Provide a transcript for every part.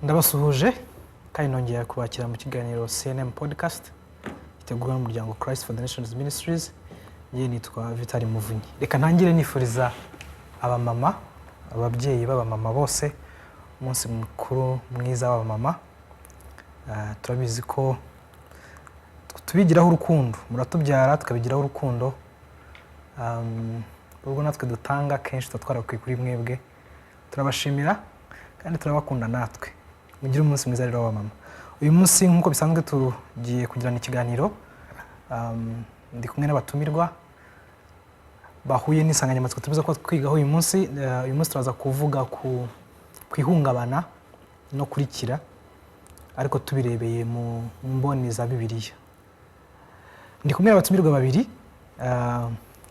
Ndabasuhuje kandi nongera kubakira mu kiganiro CNM Podcast giteguwe n'umuryango Christ for the Nations Ministries. Njye nitwa Vitali Muvunyi. Reka ntangire nifuriza abamama, ababyeyi b'abamama bose umunsi mukuru mwiza w'abamama. Turabizi ko tubigiraho urukundo, muratubyara tukabigiraho urukundo. Urwo natwe dutanga kenshi tuba twarakwiye kuri mwebwe. Turabashimira kandi turabakunda natwe. Mugire umunsi mwiza rero w'abamama. Uyu munsi, nk'uko bisanzwe, tugiye kugirana ikiganiro. Ndi kumwe n'abatumirwa bahuye n'insanganyamatsiko tubiza kuba twigaho uyu munsi. Uyu munsi turaza kuvuga ku ihungabana no kurikira, ariko tubirebeye mu mboni za Bibiliya. Ndi kumwe n'abatumirwa babiri.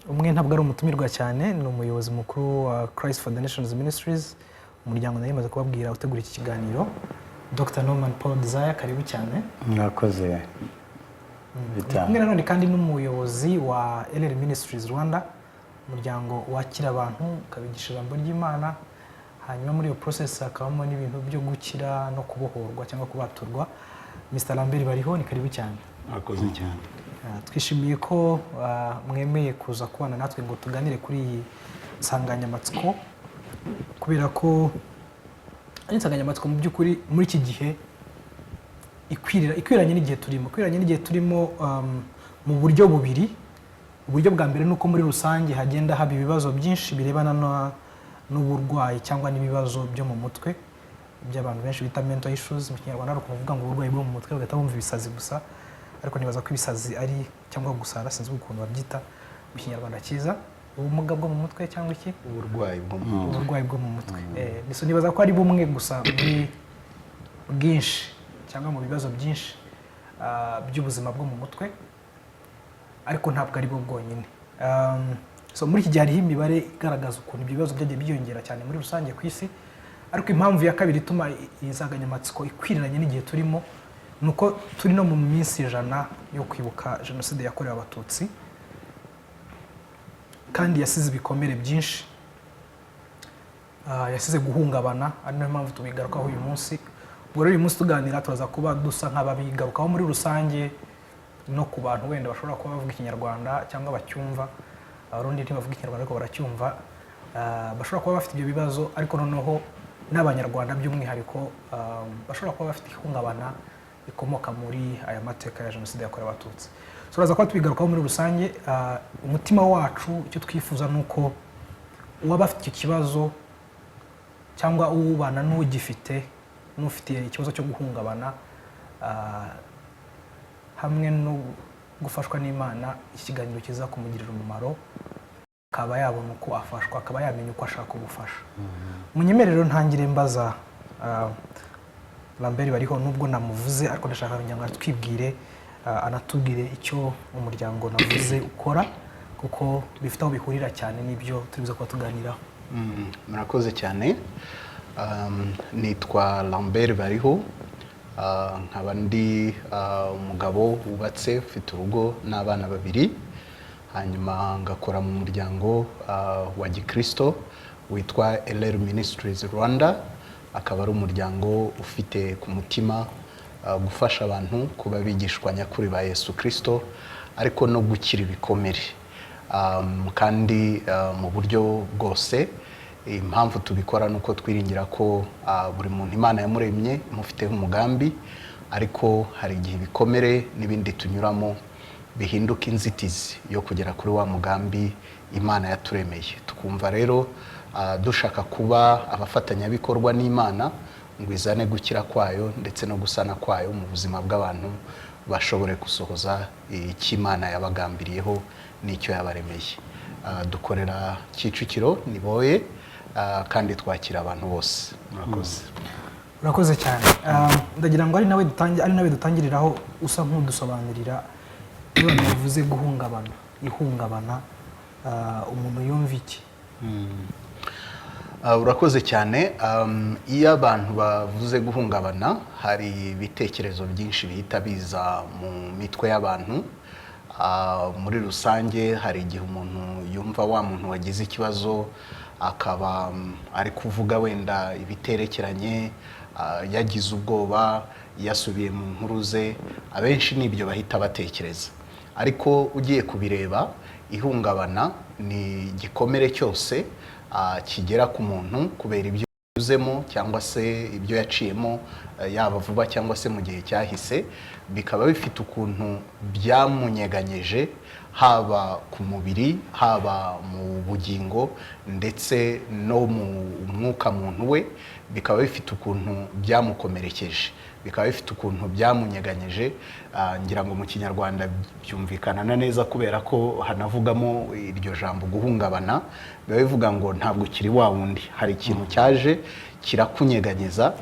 Umwe ntabwo ari umutumirwa cyane, ni umuyobozi mukuru wa Christ for the Nations Ministries, umuryango nari maze kubabwira utegura iki kiganiro, Dr Norman Paul Desire. Karibu cyane. Mwakoze. Ndi kumwe nanone kandi n'umuyobozi wa LR Ministries Rwanda, umuryango wakira abantu ukabigisha ijambo ry'Imana, hanyuma muri iyo process hakabamo n'ibintu byo gukira no kubohorwa cyangwa kubaturwa, Mr Lambert Bariho. Ni karibu cyane. Mwakoze cyane. Twishimiye ko mwemeye kuza kubana natwe ngo tuganire kuri iyi nsanganyamatsiko, kubera ko ari insanganyamatsiko mu by'ukuri muri iki gihe ikwiranye n'igihe turimo, mu buryo bubiri. Uburyo bwa mbere ni uko muri rusange hagenda haba ibibazo byinshi birebana n'uburwayi cyangwa n'ibibazo byo mu mutwe by'abantu benshi bita mental issues. Mu Kinyarwanda hari ukuvuga ngo uburwayi bwo mu mutwe, bagahita bumva ibisazi gusa, ariko nibaza ko ibisazi ari cyangwa gusara, sinzi ukuntu babyita mu Kinyarwanda cyiza, ubumuga bwo mu mutwe cyangwa iki? Uburwayi bwo mu mutwe. Uburwayi bwo mu mutwe. So nibaza ko ari bumwe gusa muri bwinshi cyangwa mu bibazo byinshi by'ubuzima bwo mu mutwe, ariko ntabwo ari bwo bwonyine. So muri iki gihe hariho imibare igaragaza ukuntu ibyo bibazo byagiye byiyongera cyane muri rusange ku isi. Ariko impamvu ya kabiri ituma iyi nsanganyamatsiko ikwiriranye n'igihe turimo ni uko turi no mu minsi 100 yo kwibuka Jenoside yakorewe Abatutsi, kandi yasize ibikomere byinshi, yasize guhungabana, ari nayo mpamvu tubigarukaho uyu munsi. Ubwo rero uyu munsi tuganira turaza kuba dusa nk'ababigarukaho muri rusange no ku bantu wenda bashobora kuba bavuga Ikinyarwanda cyangwa bacyumva. Abarundi ntibavuga Ikinyarwanda ariko baracyumva. Bashobora kuba bafite ibyo bibazo, ariko noneho n'Abanyarwanda by'umwihariko bashobora kuba bafite ihungabana rikomoka muri aya mateka ya Jenoside yakorewe Abatutsi. So turaza kuba tubigarukaho muri rusange. Umutima wacu, icyo twifuza ni uko uwaba afite icyo kibazo cyangwa ubana n'ugifite, n'ufite ikibazo cyo guhungabana, hamwe no gufashwa n'Imana, iki kiganiro kiza kumugirira umumaro, akaba yabona uko afashwa, akaba yamenya uko ashaka ubufasha. Munyemerere rero ntangire mbaza Lambert Bariho, nubwo namuvuze, ariko ndashaka kugira ngo atwibwire, anatubwire icyo umuryango navuze ukora, kuko bifite aho bihurira cyane n'ibyo turi buze kuba tuganiraho. Murakoze cyane. Nitwa Lambert Bariho. Nkaba ndi umugabo wubatse, ufite urugo n'abana babiri, hanyuma ngakora mu muryango wa gikristo witwa LR Ministries Rwanda, akaba ari umuryango ufite ku mutima gufasha abantu kuba abigishwa nyakuri ba Yesu Kristo, ariko no gukira ibikomere, kandi mu buryo bwose. Impamvu tubikora ni uko twiringira ko buri muntu Imana yamuremye imufiteho umugambi, ariko hari igihe ibikomere n'ibindi tunyuramo bihinduka inzitizi yo kugera kuri wa mugambi Imana yaturemeye. Tukumva rero dushaka kuba abafatanyabikorwa n'Imana ngo izane gukira kwayo ndetse no gusana kwayo mu buzima bw'abantu, bashobore gusohoza icyo Imana yabagambiriyeho n'icyo yabaremeye. Dukorera Kicukiro Niboye, kandi twakira abantu bose. Murakoze. Urakoze cyane. Ndagira ngo ari nawe dutangiriraho, usa nk'udusobanurira, iyo abantu bavuze guhungabana, ihungabana, umuntu yumva iki? Urakoze cyane. Iyo abantu bavuze guhungabana, hari ibitekerezo byinshi bihita biza mu mitwe y'abantu. Muri rusange hari igihe umuntu yumva wa muntu wagize ikibazo akaba ari kuvuga wenda ibiterekeranye. yagize ubwoba, yasubiye mu nkuru ze. Abenshi nibyo bahita batekereza, ariko ugiye kubireba, ihungabana ni igikomere cyose kigera ku muntu kubera ibyo yanyuzemo cyangwa se ibyo yaciyemo, yaba vuba cyangwa se mu gihe cyahise, bikaba bifite ukuntu byamunyeganyeje, haba ku mubiri, haba mu bugingo, ndetse no mu mwuka muntu we. Bikaba bifite ukuntu byamukomerekeje, bikaba bifite ukuntu byamunyeganyeje. Ngira ngo mu Kinyarwanda byumvikana na neza, kubera ko hanavugamo iryo jambo guhungabana. Biba bivuga ngo ntabwo ukiri wa wundi, hari ikintu cyaje kirakunyeganyeza,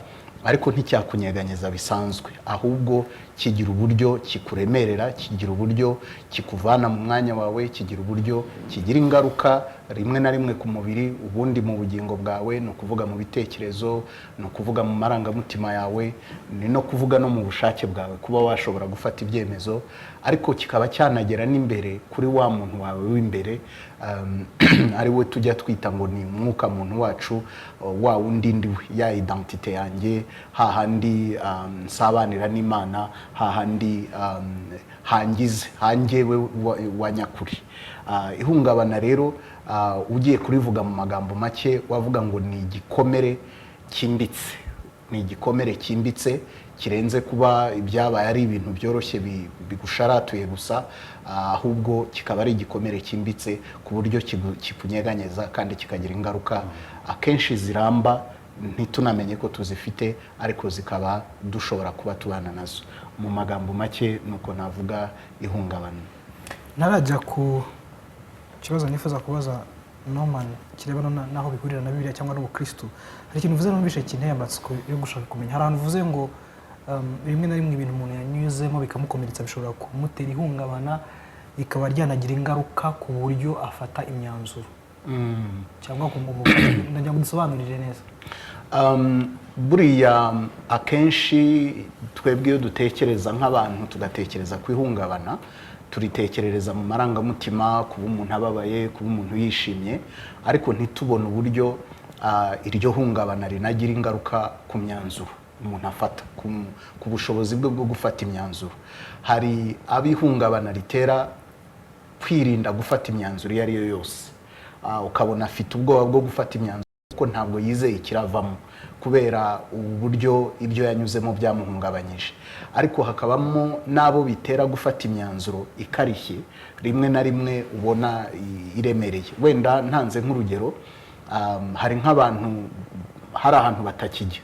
ariko nticyakunyeganyeza bisanzwe, ahubwo kigira uburyo kikuremerera, kigira uburyo kikuvana mu mwanya wawe, kigira uburyo kigira ingaruka rimwe na rimwe ku mubiri, ubundi mu bugingo bwawe, ni ukuvuga mu bitekerezo, ni ukuvuga mu marangamutima yawe, ni no kuvuga no mu bushake bwawe kuba washobora gufata ibyemezo, ariko kikaba cyanagera n'imbere kuri wa muntu wawe w'imbere, ari we tujya twita ngo ni umwuka muntu wacu, wa wundi ndiwe, ya identité yanjye, hahandi nsabanira n'Imana, hahandi hangize hangewe wa nyakuri. Ihungabana rero, ugiye kurivuga mu magambo make, wavuga ngo ni igikomere cyimbitse, ni igikomere cyimbitse kirenze kuba ibyabaye ari ibintu byoroshye bigusharatuye gusa, ahubwo kikaba ari igikomere cyimbitse ku buryo kikunyeganyeza kandi kikagira ingaruka akenshi ziramba, ntitunamenye ko tuzifite, ariko zikaba dushobora kuba tubana nazo. Mu magambo make ni uko navuga ihungabana. Ntarajya ku kibazo nifuza kubaza Norman kirebana n'aho bihurira na Bibiliya cyangwa n'ubukristu, hari ikintu uvuze numvise kinteye amatsiko yo gushaka kumenya. Hari ahantu uvuze ngo rimwe na rimwe ibintu umuntu yanyuzemo bikamukomeretsa bishobora kumutera ihungabana, rikaba ryanagira ingaruka ku buryo afata imyanzuro cyangwa ku ndagira ngo dusobanurire neza. Buriya akenshi twebwe iyo dutekereza nk'abantu, tugatekereza ku ihungabana, turitekerereza mu marangamutima, kuba umuntu ababaye, kuba umuntu yishimye, ariko ntitubone uburyo iryo hungabana rinagira ingaruka ku myanzuro umuntu afata, ku bushobozi bwe bwo gufata imyanzuro. Hari abihungabana ritera kwirinda gufata imyanzuro iyo ari yo yose. Ukabona afite ubwoba bwo gufata imyanzuro kuko ntabwo yizeye ikiravamo, kubera uburyo ibyo yanyuzemo byamuhungabanyije. Ariko hakabamo n'abo bitera gufata imyanzuro ikarishye, rimwe na rimwe ubona iremereye. Wenda ntanze nk'urugero, hari nk'abantu hari ahantu batakijya.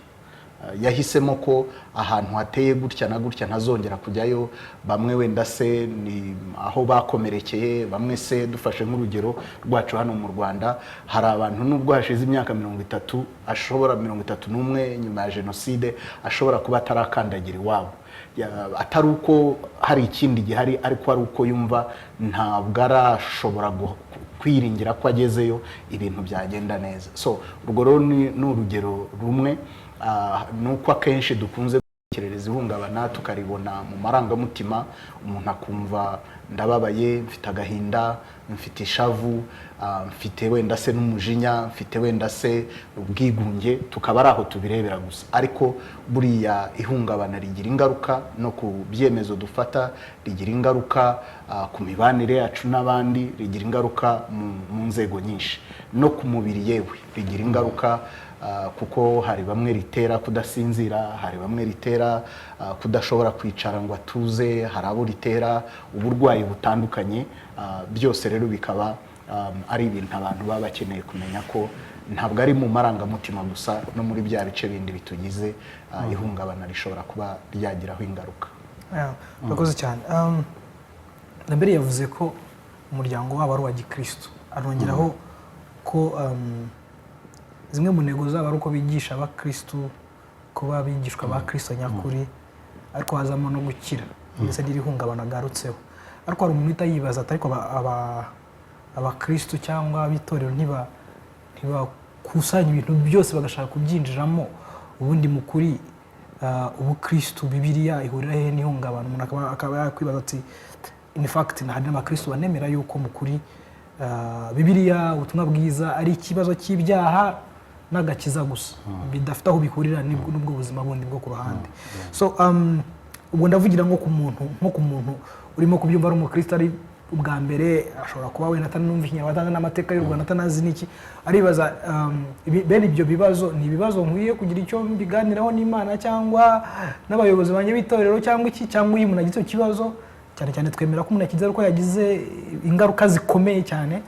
Yahisemo ko ahantu hateye gutya na gutya ntazongera kujyayo. Bamwe wenda se ni aho bakomerekeye, bamwe se, dufashe nk'urugero rwacu hano mu Rwanda, hari abantu nubwo hashize imyaka 30, ashobora 31 nyuma ya jenoside, ashobora kuba atarakandagira iwabo. Atari uko hari ikindi gihari, ariko ari uko yumva ntabwo arashobora kwiringira ko agezeyo ibintu byagenda neza. So urwo rero ni urugero rumwe. Ni uko akenshi dukunze gutekerereza ihungabana tukaribona mu marangamutima, umuntu akumva ndababaye, mfite agahinda, mfite ishavu, mfite wenda se n'umujinya, mfite wenda se ubwigunge, tukaba ari aho tubirebera gusa. Ariko buriya ihungabana rigira ingaruka no ku byemezo dufata, rigira ingaruka ku mibanire yacu n'abandi, rigira ingaruka mu nzego nyinshi, no ku mubiri yewe rigira ingaruka, kuko hari bamwe ritera kudasinzira, hari bamwe ritera kudashobora kwicara ngo atuze, hari abo ritera uburwayi butandukanye. Byose rero bikaba ari ibintu abantu baba bakeneye kumenya ko ntabwo ari mu marangamutima gusa, no muri bya bice bindi bitugize, ihungabana rishobora kuba ryagiraho ingaruka. Yeah, urakoze cyane. Nambere yavuze ko umuryango wabo ari uwa gikristo, arongeraho ko zimwe mu ntego zabo ari uko bigisha abakristu kuba abigishwa ba Kristo nyakuri, ariko hazamo no gukira ndetse n'iri hungabana agarutseho. Ariko hari umuntu uhita yibaza ati: "Ariko abakristu cyangwa ab'itorero ntibakusanya ibintu byose bagashaka kubyinjiramo? Ubundi mu kuri, ubukristu, Bibiliya ihurira hehe n'ihungabana?" Umuntu akaba yakwibaza ati in fact hari n'abakristu banemera yuko mu kuri, Bibiliya, ubutumwa bwiza ari ikibazo cy'ibyaha. n'agakiza gusa, bidafite aho bihurira n'ubwo buzima bundi bwo ku ruhande. So ubwo ndavugira nko ku muntu urimo kubyumva, ari umukristo, ari ubwa mbere, ashobora kuba wenda atanumva Ikinyarwanda, atazi n'amateka y'u Rwanda, atanazi n'iki, aribaza bene ibyo bibazo ni ibibazo nkwiye kugira icyo mbiganiraho n'Imana cyangwa n'abayobozi banjye b'itorero cyangwa iki? Cyangwa iyo umuntu agize icyo kibazo, cyane cyane twemera ko umuntu akize ari uko yagize ingaruka zikomeye cyane,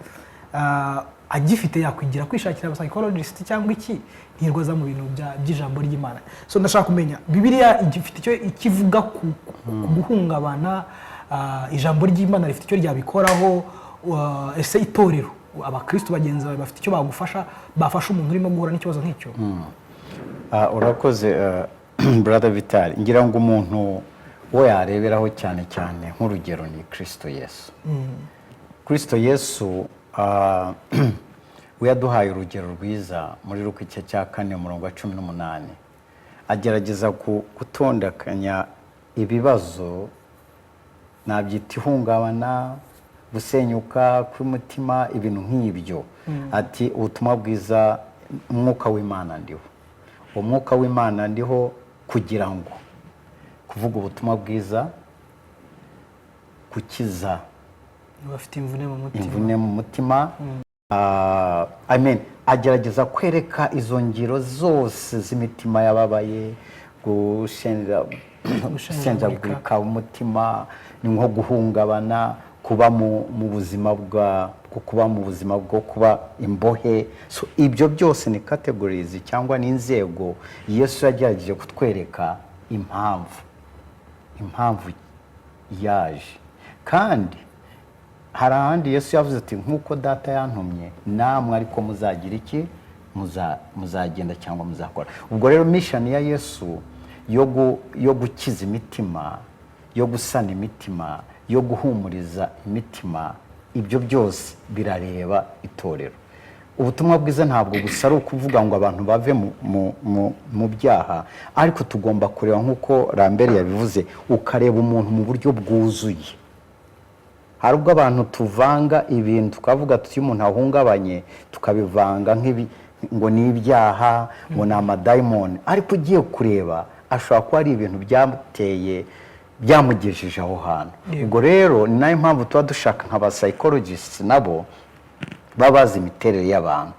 agifite yakwigira kwishakira aba psychologist cyangwa iki, ntirwa aza mu bintu by'ijambo ry'Imana. So ndashaka kumenya, Bibiliya igifite icyo ikivuga ku guhungabana? Ijambo ry'Imana rifite icyo ryabikoraho? Ese itorero, abakristo bagenzi bawe bafite icyo bagufasha, bafasha umuntu urimo guhura n'ikibazo nk'icyo? Urakoze brother Vital. Ngira ngo umuntu wo yareberaho cyane cyane nk'urugero ni Kristo Yesu. Kristo Yesu we yaduhaye urugero rwiza muri Luka igice cya 4, umurongo wa 18. Agerageza gutondekanya ibibazo, nabyita ihungabana, gusenyuka kw'umutima, ibintu nk'ibyo. Ati: "Ubutumwa bwiza, umwuka w'Imana ndiho, uwo mwuka w'Imana ndiho kugira ngo kuvuga ubutumwa bwiza, gukiza bafite imvune mu mutima." Imvune mu mutima. I mean, agerageza kwereka izo ngiro zose z'imitima yababaye, gushenjagurika umutima, ni nko guhungabana, kuba mu buzima bwo kuba mu buzima bwo kuba imbohe. So ibyo byose ni categories cyangwa ni inzego Yesu yagerageje kutwereka impamvu yaje. Kandi hari ahandi Yesu yavuze ati: "Nk'uko Data yantumye, namwe ariko muzagira iki? Muzagenda cyangwa muzakora." Ubwo rero mission ya Yesu yo gukiza imitima, yo gusana imitima, yo guhumuriza imitima, ibyo byose birareba itorero. Ubutumwa bwiza ntabwo gusa ari ukuvuga ngo abantu bave mu byaha, ariko tugomba kureba, nk'uko Lambert yabivuze, ukareba umuntu mu buryo bwuzuye. Hari ubwo abantu tuvanga ibintu, tukavuga tuti iyo umuntu ahungabanye, tukabivanga nk'ibi ngo ni ibyaha, ngo ni amadayimoni, ariko ugiye kureba ashobora kuba ari ibintu byateye, byamugejeje aho hantu. Ubwo rero ni nayo mpamvu tuba dushaka nka ba psychologists, nabo baba bazi imiterere y'abantu.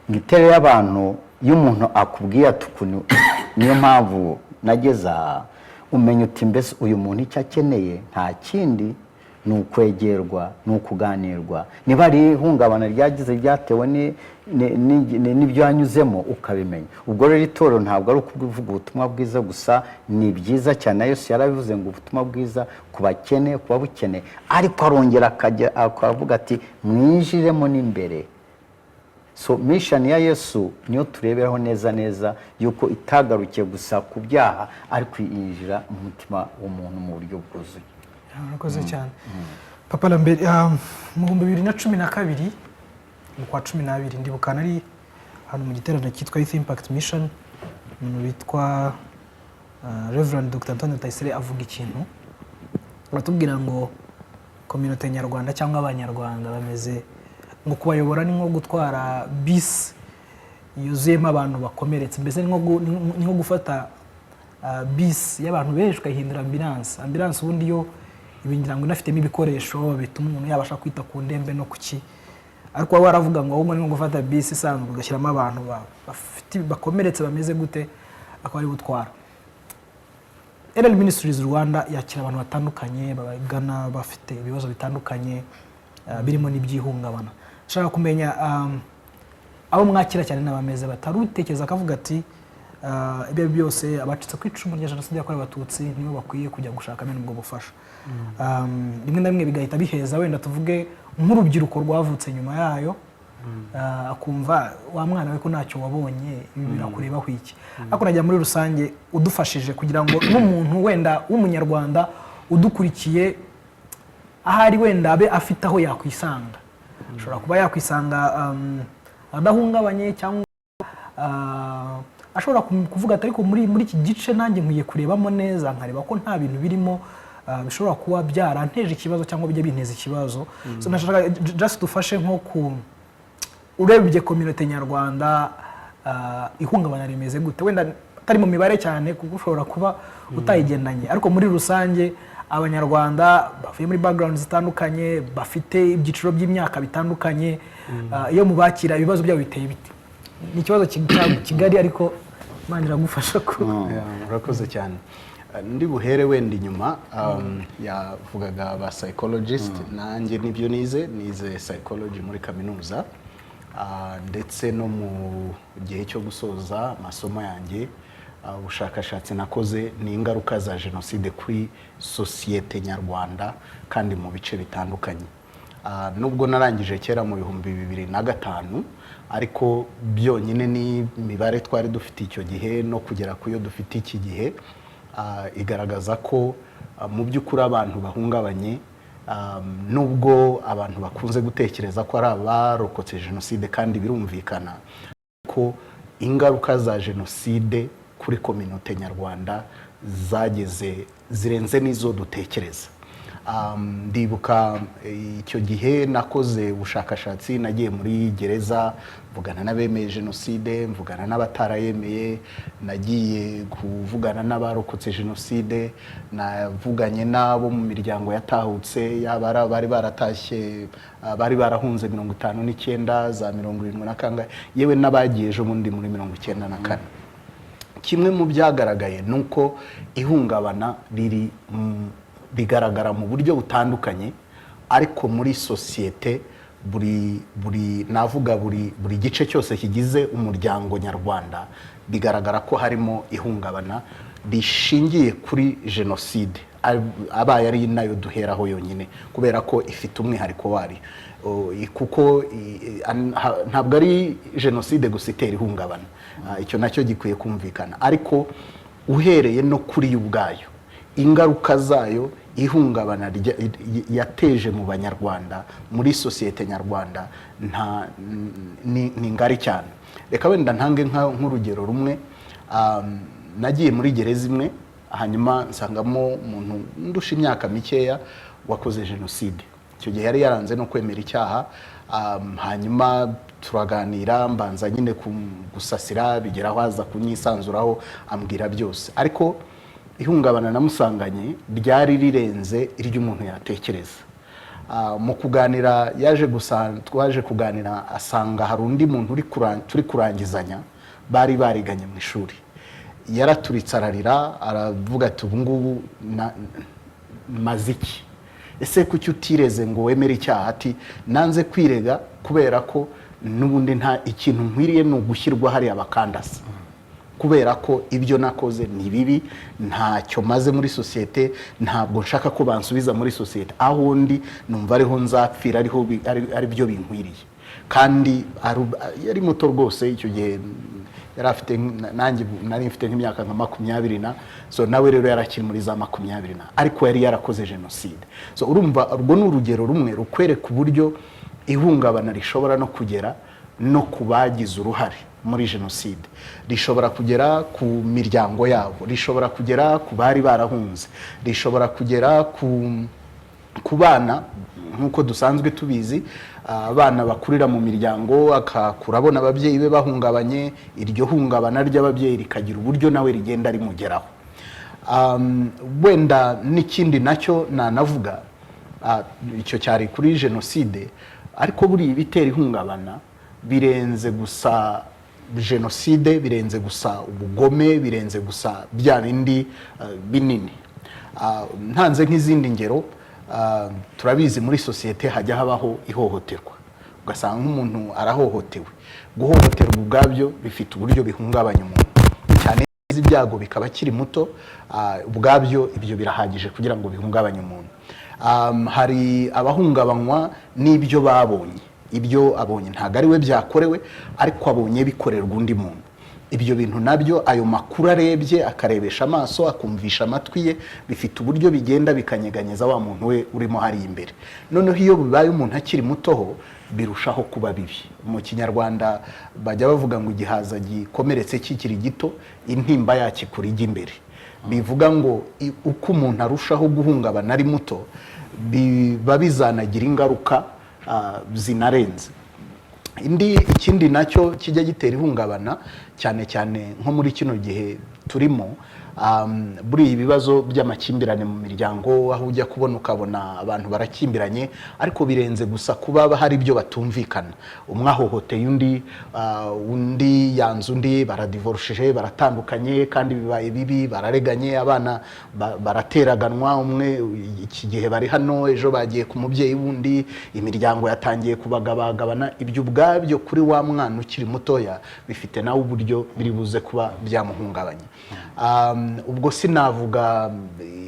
Imiterere y'abantu, iyo umuntu akubwiye ati ukuntu niyo mpamvu nageze aha, umenya uti: mbese uyu muntu icyo akeneye nta kindi, ni ukwegerwa, ni ukuganirwa. Niba ari ihungabana ryagize ryatewe n'ibyo yanyuzemo, ukabimenya. Ubwo rero itorero ntabwo ari ukuvuga ubutumwa bwiza gusa. Ni byiza cyane na Yesu yarabivuze ngo ubutumwa bwiza ku bakene, ku babukene, ariko arongera akajya akavuga ati: "Mwinjiremo n'imbere." So mission ya Yesu niyo tureberaho neza neza yuko itagarukiye gusa ku byaha, ariko yinjira mu mutima w'umuntu mu buryo bwuzuye. Murakoze cyane, Papa Lambert. Mu 2012, mu kwa 12, ndibuka nari hano mu giterane cyitwa Youth Impact Mission. Umuntu witwa Reverend Dr Antoine Rutayisire avuga ikintu, baratubwira ngo communauté nyarwanda cyangwa Abanyarwanda bameze ngo kubayobora ni nko gutwara bisi yuzuyemo abantu bakomeretse. Mbese ni nko gufata bisi y'abantu benshi ukayihindura ambulance. Ambulance ubundi yo ibi ngira ngo inafitemo ibikoresho bituma umuntu yabasha kwita ku ndembe no ku ki, ariko waba waravuga ngo ahubwo ni nko gufata bisi isanzwe ugashyiramo abantu bafite bakomeretse bameze gute, akaba ari gutwara. LL Ministries Rwanda yakira abantu batandukanye babagana bafite ibibazo bitandukanye, birimo n'iby'ihungabana. Nshaka kumenya abo mwakira cyane n'abameze batari utekereza akavuga ati ibyo ari byo byose abacitse ku icumu rya Jenoside yakorewe Abatutsi nibo bakwiye kujya gushaka bene ubwo bufasha. Rimwe na rimwe bigahita biheza wenda tuvuge nk'urubyiruko rwavutse nyuma yayo, akumva wa mwana we ko ntacyo wabonye, ibi birakurebaho iki? Ariko najya muri rusange udufashije kugira ngo n'umuntu wenda w'Umunyarwanda udukurikiye ahari wenda abe afite aho yakwisanga, ashobora kuba yakwisanga adahungabanye cyangwa ashobora kuvuga ati ariko muri iki gice nanjye nkwiye kurebamo neza, nkareba ko nta bintu birimo bishobora kuba byaranteje ikibazo cyangwa bijya binteza ikibazo. So nashaka just dufashe nko ku urebye communauté nyarwanda. Ihungabana rimeze gute? Wenda atari mu mibare cyane, kuko ushobora kuba utayigendanye, ariko muri rusange Abanyarwanda bavuye muri background zitandukanye, bafite ibyiciro by'imyaka bitandukanye, iyo mubakira, ibibazo byabo biteye bite? Ni ikibazo kigari, ariko Imana iragufasha ku Yeah, murakoze cyane. Ndi buhere wenda inyuma, yavugaga ba psychologist. Nanjye nibyo nize psychology muri kaminuza, ndetse no mu gihe cyo gusoza amasomo yanjye, ubushakashatsi nakoze ni ingaruka za jenoside kuri sosiyete nyarwanda kandi mu bice bitandukanye. Nubwo narangije kera mu 2005, ariko byonyine n'imibare twari dufite icyo gihe no kugera ku yo dufite iki gihe, igaragaza ko mu by'ukuri abantu bahungabanye, nubwo abantu bakunze gutekereza ko ari abarokotse jenoside, kandi birumvikana ko ingaruka za jenoside kuri kominote nyarwanda zageze zirenze n'izo dutekereza. Ndibuka icyo gihe nakoze ubushakashatsi, nagiye muri gereza mvugana n'abemeye jenoside, mvugana n'abatarayemeye, nagiye kuvugana n'abarokotse jenoside, navuganye n'abo mu miryango yatahutse, yaba ari abari baratashye, bari barahunze 59, za 70 na kangahe, yewe n'abagiye ejo bundi muri 94. Kimwe mu byagaragaye ni uko ihungabana riri rigaragara mu buryo butandukanye, ariko muri sosiyete buri navuga buri gice cyose kigize umuryango nyarwanda, bigaragara ko harimo ihungabana rishingiye kuri jenoside, abaye ari nayo duheraho yonyine, kubera ko ifite umwihariko wayo. Kuko ntabwo ari jenoside gusa itera ihungabana. Icyo nacyo gikwiye kumvikana, ariko uhereye no kuri yo ubwayo, ingaruka zayo, ihungabana yateje mu Banyarwanda, muri sosiyete nyarwanda, nta ni ngari cyane. Reka wenda ntange nk'urugero rumwe. Nagiye muri gereza imwe, hanyuma nsangamo umuntu ndusha imyaka mikeya wakoze jenoside. Icyo gihe yari yaranze no kwemera icyaha. Hanyuma turaganira, mbanza nyine gusasira, bigeraho aza kunyisanzuraho, ambwira byose, ariko ihungabana namusanganye ryari rirenze iry'umuntu yatekereza. Mu kuganira yaje gusa, twaje kuganira asanga hari undi muntu turi kurangizanya, bari bariganye mu ishuri. Yaraturitse ararira, aravuga ati: "Ubu ngubu maze iki? Ese kuki utireze ngo wemere icyaha?" Ati: "Nanze kwirega kubera ko n'ubundi nta ikintu nkwiriye, ni ugushyirwa hariya bakandasa, kubera ko ibyo nakoze ni bibi, ntacyo maze muri sosiyete, ntabwo nshaka ko bansubiza muri sosiyete. Aho ndi numva ariho nzapfira, ariho ari byo binkwiriye." Kandi yari muto rwose icyo gihe, yari afite nanjye nari mfite nk'imyaka nka 20 na so, nawe rero yari akiri muri za 20 na, ariko yari yarakoze jenoside. So urumva urwo ni urugero rumwe rukwereka uburyo ihungabana rishobora no kugera no ku bagize uruhare muri jenoside, rishobora kugera ku miryango yabo, rishobora kugera ku bari barahunze, rishobora kugera ku bana. Nk'uko dusanzwe tubizi, abana bakurira mu miryango, akakura abona ababyeyi be bahungabanye, iryo hungabana ry'ababyeyi rikagira uburyo nawe rigenda rimugeraho. Wenda n'ikindi nacyo nanavuga, icyo cyari kuri jenoside, ariko buriya ibitera ihungabana birenze gusa jenoside, birenze gusa ubugome, birenze gusa bya bindi binini. Ntanze nk'izindi ngero, turabizi muri sosiyete hajya habaho ihohoterwa, ugasanga nk'umuntu arahohotewe. Guhohoterwa ubwabyo bifite uburyo bihungabanya umuntu cyane, ibyago bikaba akiri muto, ubwabyo ibyo birahagije kugira ngo bihungabanye umuntu. Hari abahungabanywa n'ibyo babonye. Ibyo abonye ntabwo ari we byakorewe, ariko abonye bikorerwa undi muntu. Ibyo bintu nabyo, ayo makuru arebye, akarebesha amaso, akumvisha amatwi ye, bifite uburyo bigenda bikanyeganyeza wa muntu we urimo hariya imbere. Noneho iyo bibaye umuntu akiri muto ho birushaho kuba bibi. Mu Kinyarwanda bajya bavuga ngo igihaza gikomeretse kikiri gito, intimba yakikura ijya imbere. Bivuga ngo uko umuntu arushaho guhungabana ari muto, biba bizanagira ingaruka zinarenze. Ikindi nacyo kijya gitera ihungabana, cyane cyane nko muri kino gihe turimo, buriya ibibazo by'amakimbirane mu miryango, aho ujya kubona ukabona abantu barakimbiranye, ariko birenze gusa kuba hari ibyo batumvikana. Umwe ahohoteye undi, undi yanze undi, baradivorushije, baratandukanye, kandi bibaye bibi, barareganye, abana barateraganwa, umwe iki gihe bari hano, ejo bagiye ku mubyeyi wundi, imiryango yatangiye kubagabagabana. Ibyo ubwabyo kuri wa mwana ukiri mutoya bifite nawe uburyo biri buze kuba byamuhungabanya. Ubwo sinavuga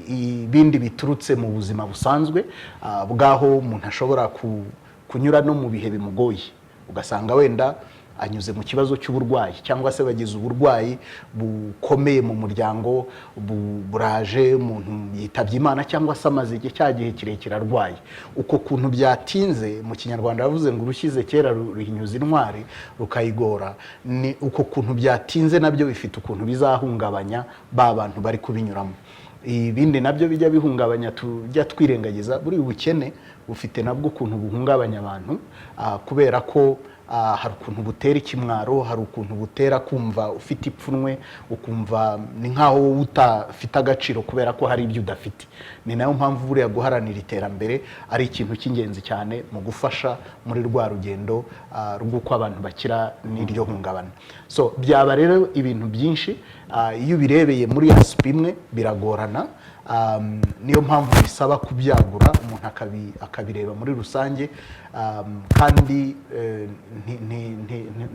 ibindi biturutse mu buzima busanzwe, bw'aho umuntu ashobora kunyura no mu bihe bimugoye, ugasanga wenda anyuze mu kibazo cy'uburwayi, cyangwa se bagize uburwayi bukomeye mu muryango, buraje, umuntu yitabye Imana, cyangwa se amaze igihe cya gihe kirekire arwaye. Uko kuntu byatinze, mu Kinyarwanda bavuze ngo urushyize kera ruhinyuza intwari rukayigora. Ni uko kuntu byatinze, nabyo bifite ukuntu bizahungabanya ba bantu bari kubinyuramo. Ibindi nabyo bijya bihungabanya tujya twirengagiza, buri ubukene bufite nabwo ukuntu buhungabanya abantu, kubera ko hari ukuntu butera ikimwaro, hari ukuntu butera kumva ufite ipfunwe, ukumva ni nk'aho wowe utafite agaciro kubera ko hari ibyo udafite. Ni nayo mpamvu buriya guharanira iterambere ari ikintu cy'ingenzi cyane mu gufasha muri rwa rugendo rw'uko abantu bakira n'iryo hungabana. So byaba rero ibintu byinshi, iyo ubirebeye muri aspect imwe biragorana. Niyo mpamvu bisaba kubyagura, umuntu akabireba muri rusange, kandi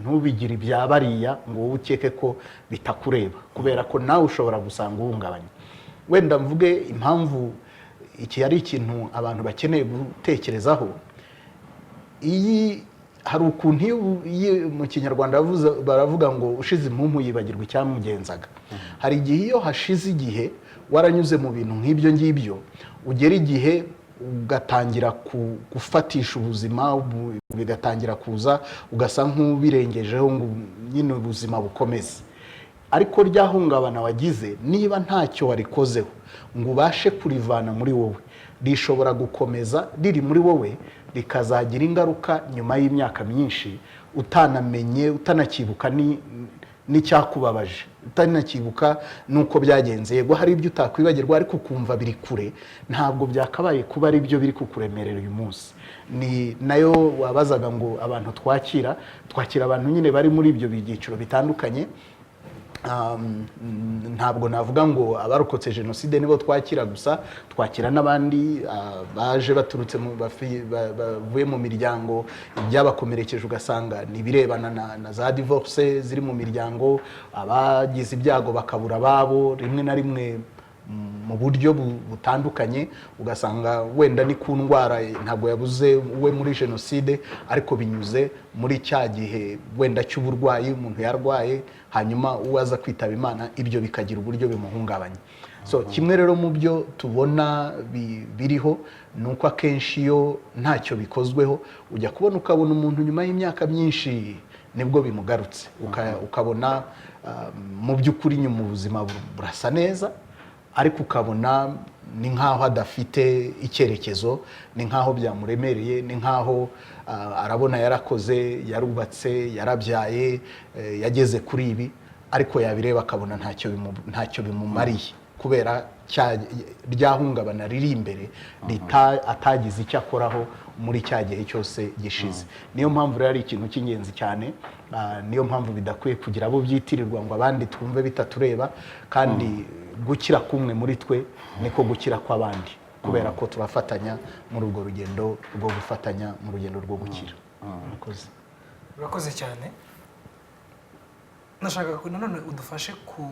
ntubigire ibya bariya ngo wowe ukeke ko bitakureba, kubera ko nawe ushobora gusanga uhungabanye. Wenda mvuge impamvu iki ari ikintu abantu bakeneye gutekerezaho. Iyi hari ukuntu iyo mu Kinyarwanda baravuga ngo ushize impumu yibagirwa icyamugenzaga. Hari igihe iyo hashize igihe waranyuze mu bintu nk'ibyo ngibyo, ugera igihe ugatangira gufatisha ubuzima, bigatangira kuza, ugasa nk'ubirengejeho ngo nyine ubuzima bukomeze. Ariko rya hungabana wagize, niba ntacyo warikozeho ngo ubashe kurivana muri wowe, rishobora gukomeza riri muri wowe, rikazagira ingaruka nyuma y'imyaka myinshi, utanamenye, utanakibuka n'icyakubabaje, utanakibuka n'uko byagenze. Yego, hari ibyo utakwibagirwa, ariko ukumva biri kure, ntabwo byakabaye kuba ari byo biri kukuremerera uyu munsi. Ni nayo wabazaga ngo abantu twakira, twakira abantu nyine bari muri ibyo byiciro bitandukanye. Ntabwo navuga ngo abarokotse jenoside nibo twakira gusa, twakira n'abandi baje baturutse bavuye mu miryango ibyabakomerekeje, ugasanga ni ibirebana na za divorce ziri mu miryango, abagize ibyago bakabura ababo rimwe na rimwe mu buryo butandukanye, ugasanga wenda ni ku ndwara, ntabwo yabuze we muri jenoside, ariko binyuze muri cya gihe wenda cy'uburwayi umuntu yarwaye, hanyuma uwo aza kwitaba Imana, ibyo bikagira uburyo bimuhungabanya. So kimwe rero mu byo tubona biriho ni uko akenshi iyo ntacyo bikozweho, ujya kubona ukabona umuntu nyuma y'imyaka myinshi nibwo bimugarutse. Ukabona mu by'ukuri nyuma ubuzima burasa neza, ariko ukabona ni nk'aho adafite icyerekezo, ni nk'aho byamuremereye, ni nk'aho arabona yarakoze, yarubatse, yarabyaye, yageze kuri ibi, ariko yabireba akabona ntacyo bimumariye, kubera rya hungabana riri imbere atagize icyo akoraho muri cya gihe cyose gishize. Niyo mpamvu rero ari ikintu cy'ingenzi cyane, niyo mpamvu bidakwiye kugira abo byitirirwa ngo abandi twumve bitatureba, kandi gukira kumwe muri twe niko gukira kw'abandi, kubera ko turafatanya muri urwo rugendo rwo gufatanya mu rugendo rwo gukira. Murakoze. Urakoze cyane. Ndashaka ko nanone udufashe ku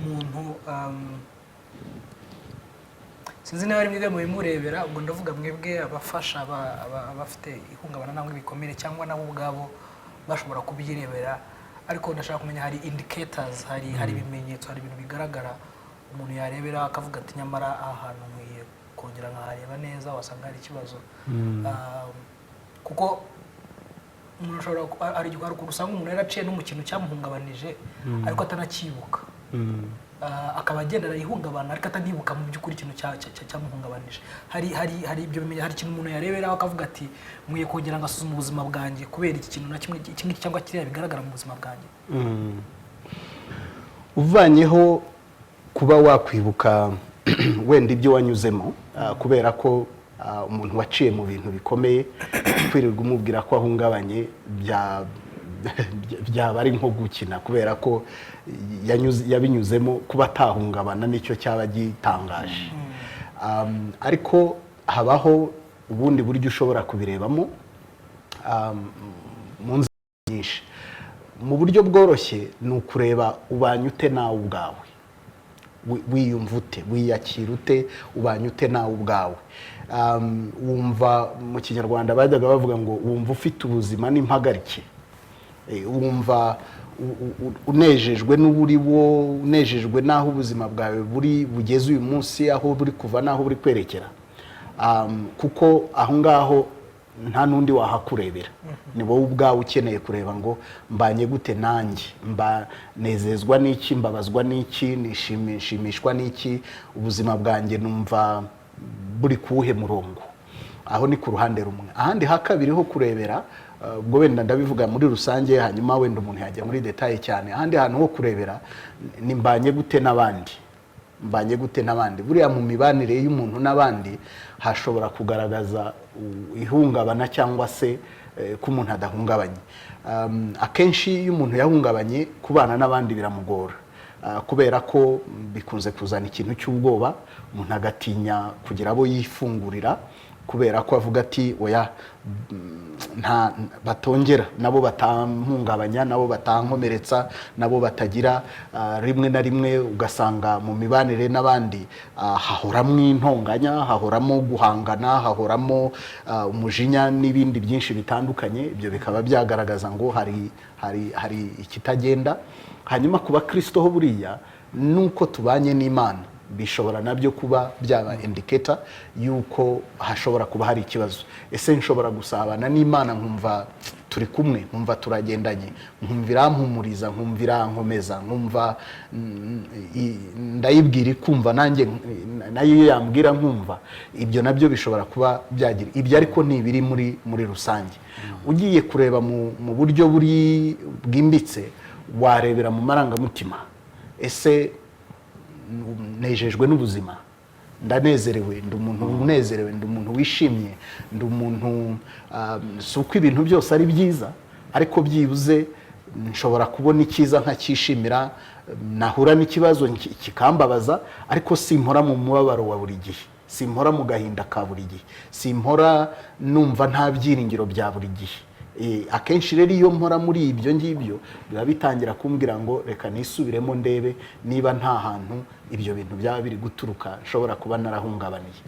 muntu, sinzi niba ari mwebwe mubimurebera, ubwo ndavuga mwebwe abafasha abafite ihungabana nangwa ibikomere, cyangwa nabo ubwabo bashobora kubyirebera, ariko ndashaka kumenya, hari indicators, hari ibimenyetso, hari ibintu bigaragara umuntu yarebera akavuga ati nyamara aha hantu nkwiye kongera nkahareba neza, wasanga hari ikibazo. Kuko umuntu ashobora hari igihe, hari ukuntu usanga umuntu yaraciye no mu kintu cyamuhungabanije ariko atanakibuka. Akaba agendana ihungabana ariko atanibuka mu by'ukuri ikintu cyamuhungabanije. Hari ibyo bimenya, hari ikintu umuntu yareberaho akavuga ati: "Nkwiye kongera ngasuzuma ubuzima bwanjye kubera iki kintu na kimwe, iki ngiki cyangwa kiriya bigaragara mu buzima bwanjye." Uvanyeho kuba wakwibuka wenda ibyo wanyuzemo, kubera ko umuntu waciye mu bintu bikomeye, kwirirwa umubwira ko ahungabanye byaba ari nko gukina, kubera ko yabinyuzemo, kuba atahungabana nicyo cyaba gitangaje. Ariko habaho ubundi buryo ushobora kubirebamo, mu nzira nyinshi. Mu buryo bworoshye ni ukureba ubanye ute nawe ubwawe. Wiyumva ute, wiyakira ute, ubanye ute nawe ubwawe? Wumva, mu Kinyarwanda bajyaga bavuga ngo wumva ufite ubuzima n'impagarike. Wumva unejejwe n'uburi wo, unejejwe n'aho ubuzima bwawe buri bugeze uyu munsi, aho buri kuva n'aho buri kwerekera? Kuko aho ngaho nta n'undi wahakurebera, ni wowe ubwawe ukeneye kureba ngo mbanye gute nanjye, mba nezezwa n'iki, mbabazwa n'iki, nishimishwa n'iki, ubuzima bwanjye numva buri kuwuhe murongo? Aho ni ku ruhande rumwe. Ahandi ha kabiri ho kurebera, ubwo wenda ndabivuga muri rusange, hanyuma wenda umuntu yajya muri détail cyane. Ahandi hantu ho kurebera ni mbanye gute n'abandi, mbanye gute n'abandi. Buriya mu mibanire y'umuntu n'abandi hashobora kugaragaza ihungabana cyangwa se ko umuntu adahungabanye. Akenshi iyo umuntu yahungabanye, kubana n'abandi biramugora, kubera ko bikunze kuzana ikintu cy'ubwoba, umuntu agatinya kugira abo yifungurira, kubera ko avuga ati: "Oya, nta batongera nabo batampungabanya, nabo batankomeretsa, nabo batagira." Rimwe na rimwe ugasanga mu mibanire n'abandi hahoramo intonganya, hahoramo guhangana, hahoramo umujinya n'ibindi byinshi bitandukanye. Ibyo bikaba byagaragaza ngo hari ikitagenda. Hanyuma ku bakristo ho, buriya nuko tubanye n'Imana bishobora nabyo kuba byaba indicator y'uko hashobora kuba hari ikibazo. Ese nshobora gusabana n'Imana nkumva turi kumwe, nkumva turagendanye, nkumva irampumuriza, nkumva irankomeza, nkumva ndayibwira ikumva, nanjye nayo iyo yambwira nkumva? Ibyo nabyo bishobora kuba byagira ibyo, ariko ni ibiri muri rusange. Ugiye kureba mu buryo buri bwimbitse, warebera mu marangamutima. Ese nejejwe n'ubuzima, ndanezerewe, ndi umuntu unezerewe, ndi umuntu wishimye, ndi umuntu, si uko ibintu byose ari byiza, ariko byibuze nshobora kubona icyiza nkacyishimira, nahura n'ikibazo kikambabaza, ariko simpora mu mubabaro wa buri gihe, simpora mu gahinda ka buri gihe, simpora numva nta byiringiro bya buri gihe? Akenshi rero iyo mpora muri ibyo ngibyo, biba bitangira kumbwira ngo reka nisubiremo, ndebe niba nta hantu ibyo bintu byaba biri guturuka nshobora kuba narahungabaniye.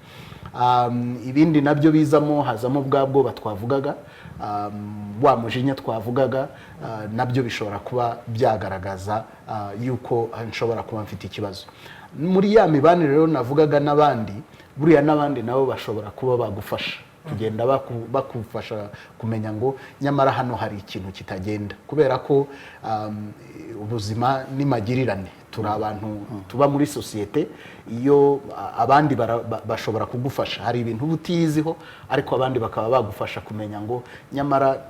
Ibindi nabyo bizamo, hazamo bwa bwoba twavugaga, wa mujinya twavugaga, nabyo bishobora kuba byagaragaza yuko nshobora kuba mfite ikibazo muri ya mibanire rero navugaga n'abandi. Buriya n'abandi nabo bashobora kuba bagufasha kugenda bakufasha kumenya ngo nyamara hano hari ikintu kitagenda, kubera ko ubuzima ni magirirane, turi abantu tuba muri sosiyete. Iyo abandi bashobora kugufasha, hari ibintu uba utiyiziho, ariko abandi bakaba bagufasha kumenya ngo nyamara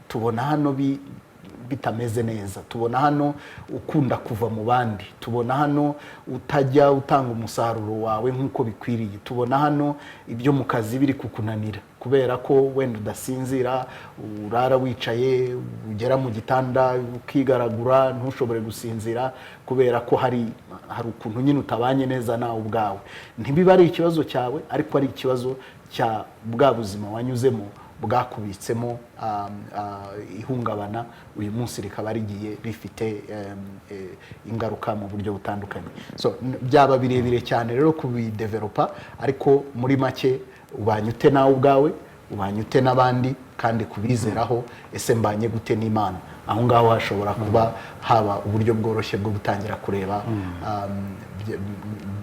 tubona hano bitameze neza, tubona hano ukunda kuva mu bandi, tubona hano utajya utanga umusaruro wawe nk'uko bikwiriye, tubona hano ibyo mu kazi biri kukunanira kubera ko wenda udasinzira, urara wicaye, ugera mu gitanda ukigaragura, ntushobore gusinzira, kubera ko hari ukuntu nyine utabanye neza nawe ubwawe. Ntibiba ari ikibazo cyawe, ariko ari ikibazo cya bwa buzima wanyuzemo bwakubitsemo ihungabana, uyu munsi rikaba rigiye rifite ingaruka mu buryo butandukanye. So byaba birebire cyane rero kubidevelopa, ariko muri make ubanye ute nawe ubwawe, ubanye ute n'abandi, kandi kubizeraho, ese mbanye gute n'Imana? Aho ngaho hashobora kuba haba uburyo bworoshye bwo gutangira kureba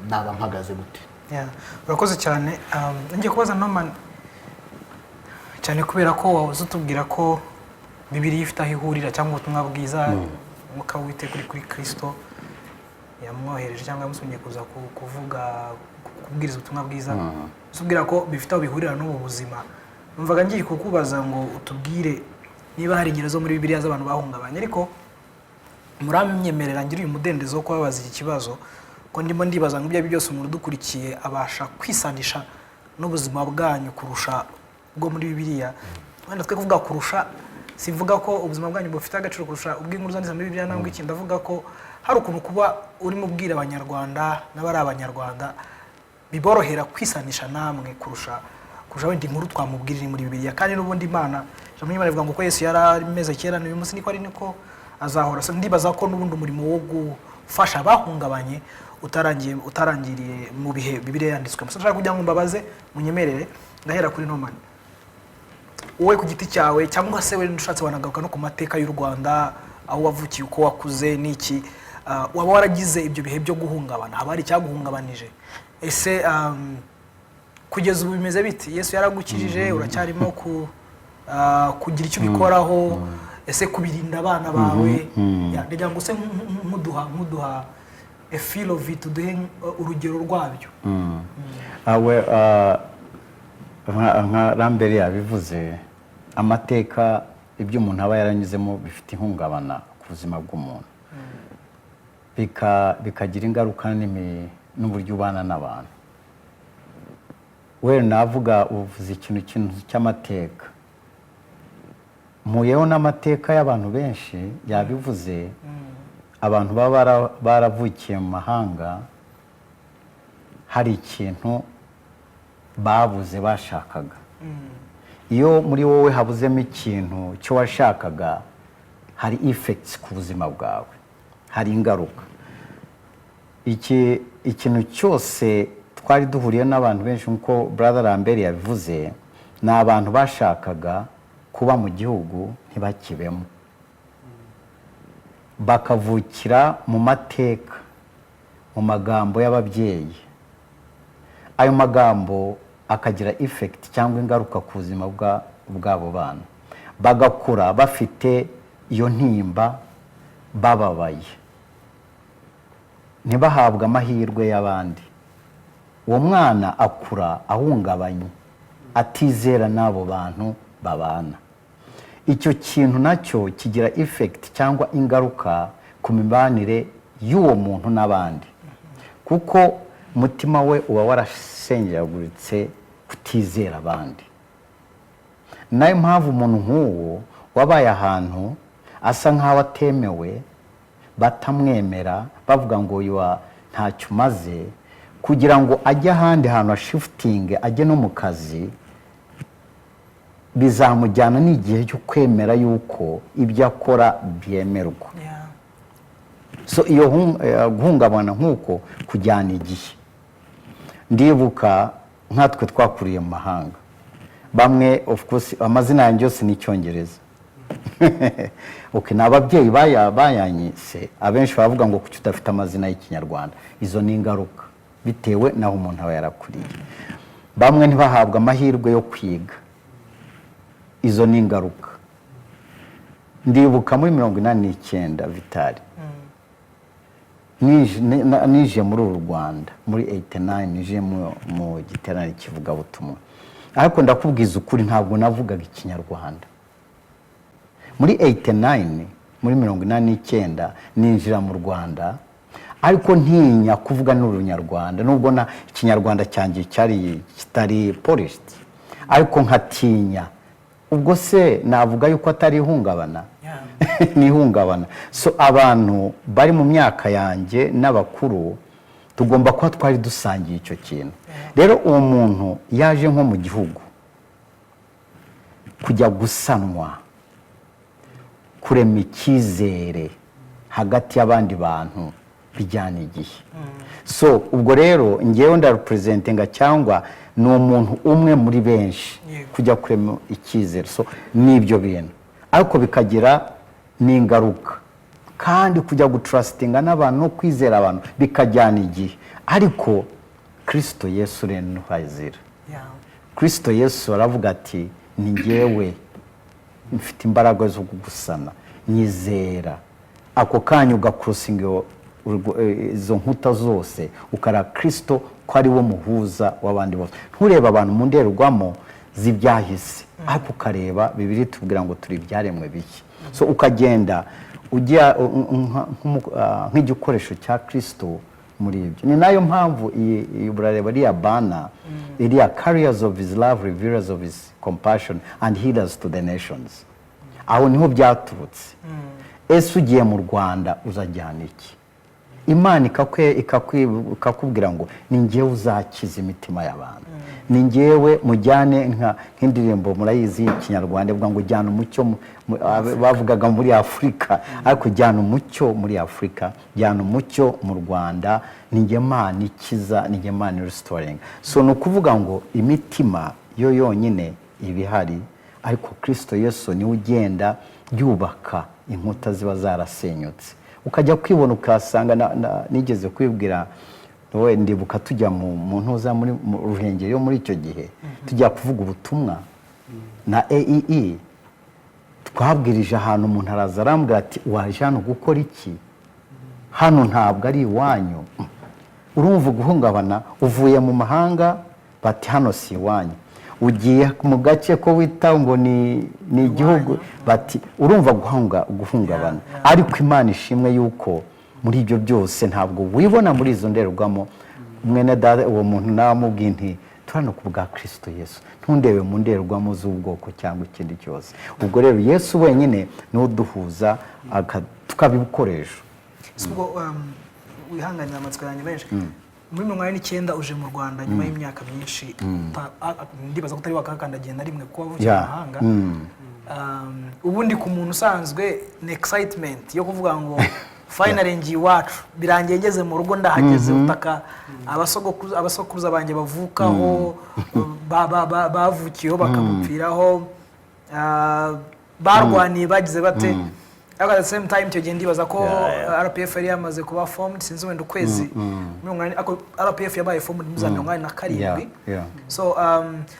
naba mpagaze gute. Yeah, urakoze cyane. Ngiye kubaza Norman cyane, kubera ko wahoze utubwira ko Bibiliya ifite aho ihurira, cyangwa ubutumwa bwiza, umwuka w'Uwiteka uri kuri Kristo. Yamwohereje cyangwa yamusumye kuza kuvuga, kubwiriza ubutumwa bwiza. Usubwira ko bifite aho bihurira n'ubu buzima. Numvaga ngiye kukubaza ngo utubwire niba hari ingero zo muri Bibiliya z'abantu bahungabanye, ariko muramyemerera ngira uyu mudendezo wo kubabaza iki kibazo, ko ndimo ndibaza ngo ibyo ari byo byose umuntu udukurikiye abasha kwisanisha n'ubuzima bwanyu kurusha ubwo muri Bibiliya. Wenda twe kuvuga kurusha, sivuga ko ubuzima bwanyu bufite agaciro kurusha ubw'inkuru zanditse muri Bibiliya nangwa iki. Ndavuga ko hari ukuntu kuba urimo ubwira Abanyarwanda n'abari Abanyarwanda biborohera kwisanisha namwe kurusha wenda inkuru twamubwira iri muri Bibiliya. Kandi n'ubundi Imana, ijambo ry'Imana rivuga ngo uko Yesu yari ameze kera, n'uyu munsi niko ari, niko azahora. So, ndibaza ko n'ubundi umurimo wo gufasha abahungabanye utarangiye, utarangiriye mu bihe Bibiliya yanditswemo. So, ndashaka kugira ngo mbabaze, munyemerere. Ndahera kuri Norman. Wowe ku giti cyawe, cyangwa se wenda ushatse wanagaruka no ku mateka y'u Rwanda, aho wavukiye, uko wakuze n'iki, waba waragize ibyo bihe byo guhungabana? Haba hari icyaguhungabanije? Ese kugeza ubu bimeze biti? Yesu yaragukijije, uracyarimo kugira icyo ubikoraho? Ese kubirinda abana bawe? Yeah, ndagira ngo use nk'uduha a feel of it, uduhe urugero rwabyo. Awe nka Rambere yabivuze, amateka, ibyo umuntu aba yaranyuzemo bifite ihungabana ku buzima bw'umuntu, bikagira ingaruka n'uburyo ubana n'abantu. We navuga uvuze ikintu cy'amateka, mpuyeho n'amateka y'abantu benshi. Yabivuze, abantu baba baravukiye mu mahanga, hari ikintu babuze bashakaga. Iyo muri wowe habuzemo ikintu cyo washakaga, hari effects ku buzima bwawe, hari ingaruka. Iki ikintu cyose twari duhuriye n'abantu benshi, nk'uko Brother Lambert yabivuze, ni abantu bashakaga kuba mu gihugu ntibakibemo, bakavukira mu mateka, mu magambo y'ababyeyi. Ayo magambo akagira effect cyangwa ingaruka ku buzima bw'abo bana, bagakura bafite iyo ntimba, bababaye, ntibahabwe amahirwe y'abandi. Uwo mwana akura ahungabanye, atizera n'abo bantu babana. Icyo kintu nacyo kigira effect cyangwa ingaruka ku mibanire y'uwo muntu n'abandi, kuko umutima we uba warashenjaguritse kutizera abandi. Nayo mpamvu umuntu nk'uwo wabaye ahantu asa nk'aho atemewe, batamwemera, bavuga ngo uyu ntacyo umaze, kugira ngo ajye ahandi hantu ashiftinge, ajye no mu kazi, bizamujyana n'igihe cyo kwemera yuko ibyo akora byemerwa. So iyo guhungabana nk'uko kujyana igihe. Ndibuka nkatwe twakuriye mu mahanga, bamwe, of course, amazina yanjye yose ni Icyongereza. Okay, ni ababyeyi bayanyise. Abenshi bavuga ngo kuki udafite amazina y'Ikinyarwanda? Izo ni ingaruka bitewe n'aho umuntu aba yarakuriye. Bamwe ntibahabwe amahirwe yo kwiga, izo ni ingaruka. Ndibuka muri 89, Vitali, nije muri uru Rwanda muri 89, nije mu giterane kivugabutumwa, ariko ndakubwiza ukuri, ntabwo navugaga Ikinyarwanda. Muri 89, muri 89, ninjira mu Rwanda, ariko ntinya kuvuga n'Urunyarwanda, nubwo na Ikinyarwanda cyanjye cyari kitari polished, ariko nkatinya. Ubwo se navuga yuko atari ihungabana? Ni ihungabana. So abantu bari mu myaka yanjye n'abakuru tugomba kuba twari dusangiye icyo kintu. Rero uwo muntu yaje nko mu gihugu kujya gusanwa, kurema icyizere hagati y'abandi bantu bijyana igihe. So ubwo rero ngewe ndarepresentinga cyangwa ni umuntu umwe muri benshi kujya kurema icyizere. So ni ibyo bintu, ariko bikagira n'ingaruka. Kandi kujya gutrustinga n'abantu no kwizera abantu bikajyana igihe. Ariko Kirisito Yesu rero ntazira. Kirisito Yesu aravuga ati: "Ni ngewe mfite imbaraga zo kugusana, nyizera." Ako kanya ugacrossinga iyo Izo nkuta zose ukareba Kirisito ko ari wo muhuza w'abandi bose. Nturebe abantu mu ndorerwamo z'ibyahise, ariko ukareba Bibiliya itubwira ngo turi ibyaremwe bike. So ukagenda ujya nk'igikoresho cya Kirisito muri ibyo. Ni nayo mpamvu iyi burareba iriya banner, iriya "Carriers of His love, revealers of His compassion and healers to the nations". Aho niho byaturutse. Ese ugiye mu Rwanda uzajyana iki? Imana ikakubwira ngo ni ngewe uzakiza imitima y'abantu, ni ngewe mujyane. Nk'indirimbo murayizi y'Ikinyarwanda ivuga ngo jyana umucyo bavugaga muri Afurika, ariko jyana umucyo muri Afurika, jyana umucyo mu Rwanda, ni nge Mana ikiza, ni nge Mana restoring. So ni ukuvuga ngo imitima yo yonyine iba ihari, ariko Kirisito Yesu niwe ugenda yubaka inkuta ziba zarasenyutse. Ukajya kwibona ukahasanga nigeze kwibwira wowe, ndibuka tujya mu ntuza muri mu Ruhengeri yo muri icyo gihe, tujya kuvuga ubutumwa na AEE. Twabwirije ahantu, umuntu araza arambwira ati: "Waje hano gukora iki? Hano ntabwo ari iwanyu." Urumva guhungabana, uvuye mu mahanga, bati hano si iwanyu, ugiye mu gace ko wita ngo ni igihugu, bati urumva guhungabana. Ariko Imana ishimwe yuko muri ibyo byose ntabwo wibona muri izo ndorerwamo. Mwene data, uwo muntu namubwiye nti: "Turano ku bwa Kirisito Yesu, ntundebe mu ndorerwamo z'ubwoko cyangwa ikindi cyose." Ubwo rero Yesu wenyine niwe uduhuza, tukabikoresha. Si ubwo wihanganira amatsiko yanjye benshi, muri 89 uje mu Rwanda nyuma y'imyaka myinshi, ndibaza ko utari wakakandagiye na rimwe kuba wavukiye mu mahanga. Ubundi ku muntu usanzwe ni excitement yo kuvuga ngo finally ngiye iwacu, birangiye ngeze mu rugo, ndahageze, ubutaka abasokuruza banjye bavukaho, bavukiyeho, bakamupfiraho, barwaniye, bagize bate. Ariko at the same time icyo gihe ndibaza ko RPF yari yamaze kuba formed, sinzi wenda ukwezi 80, ariko RPF yabaye formed muri za 87. So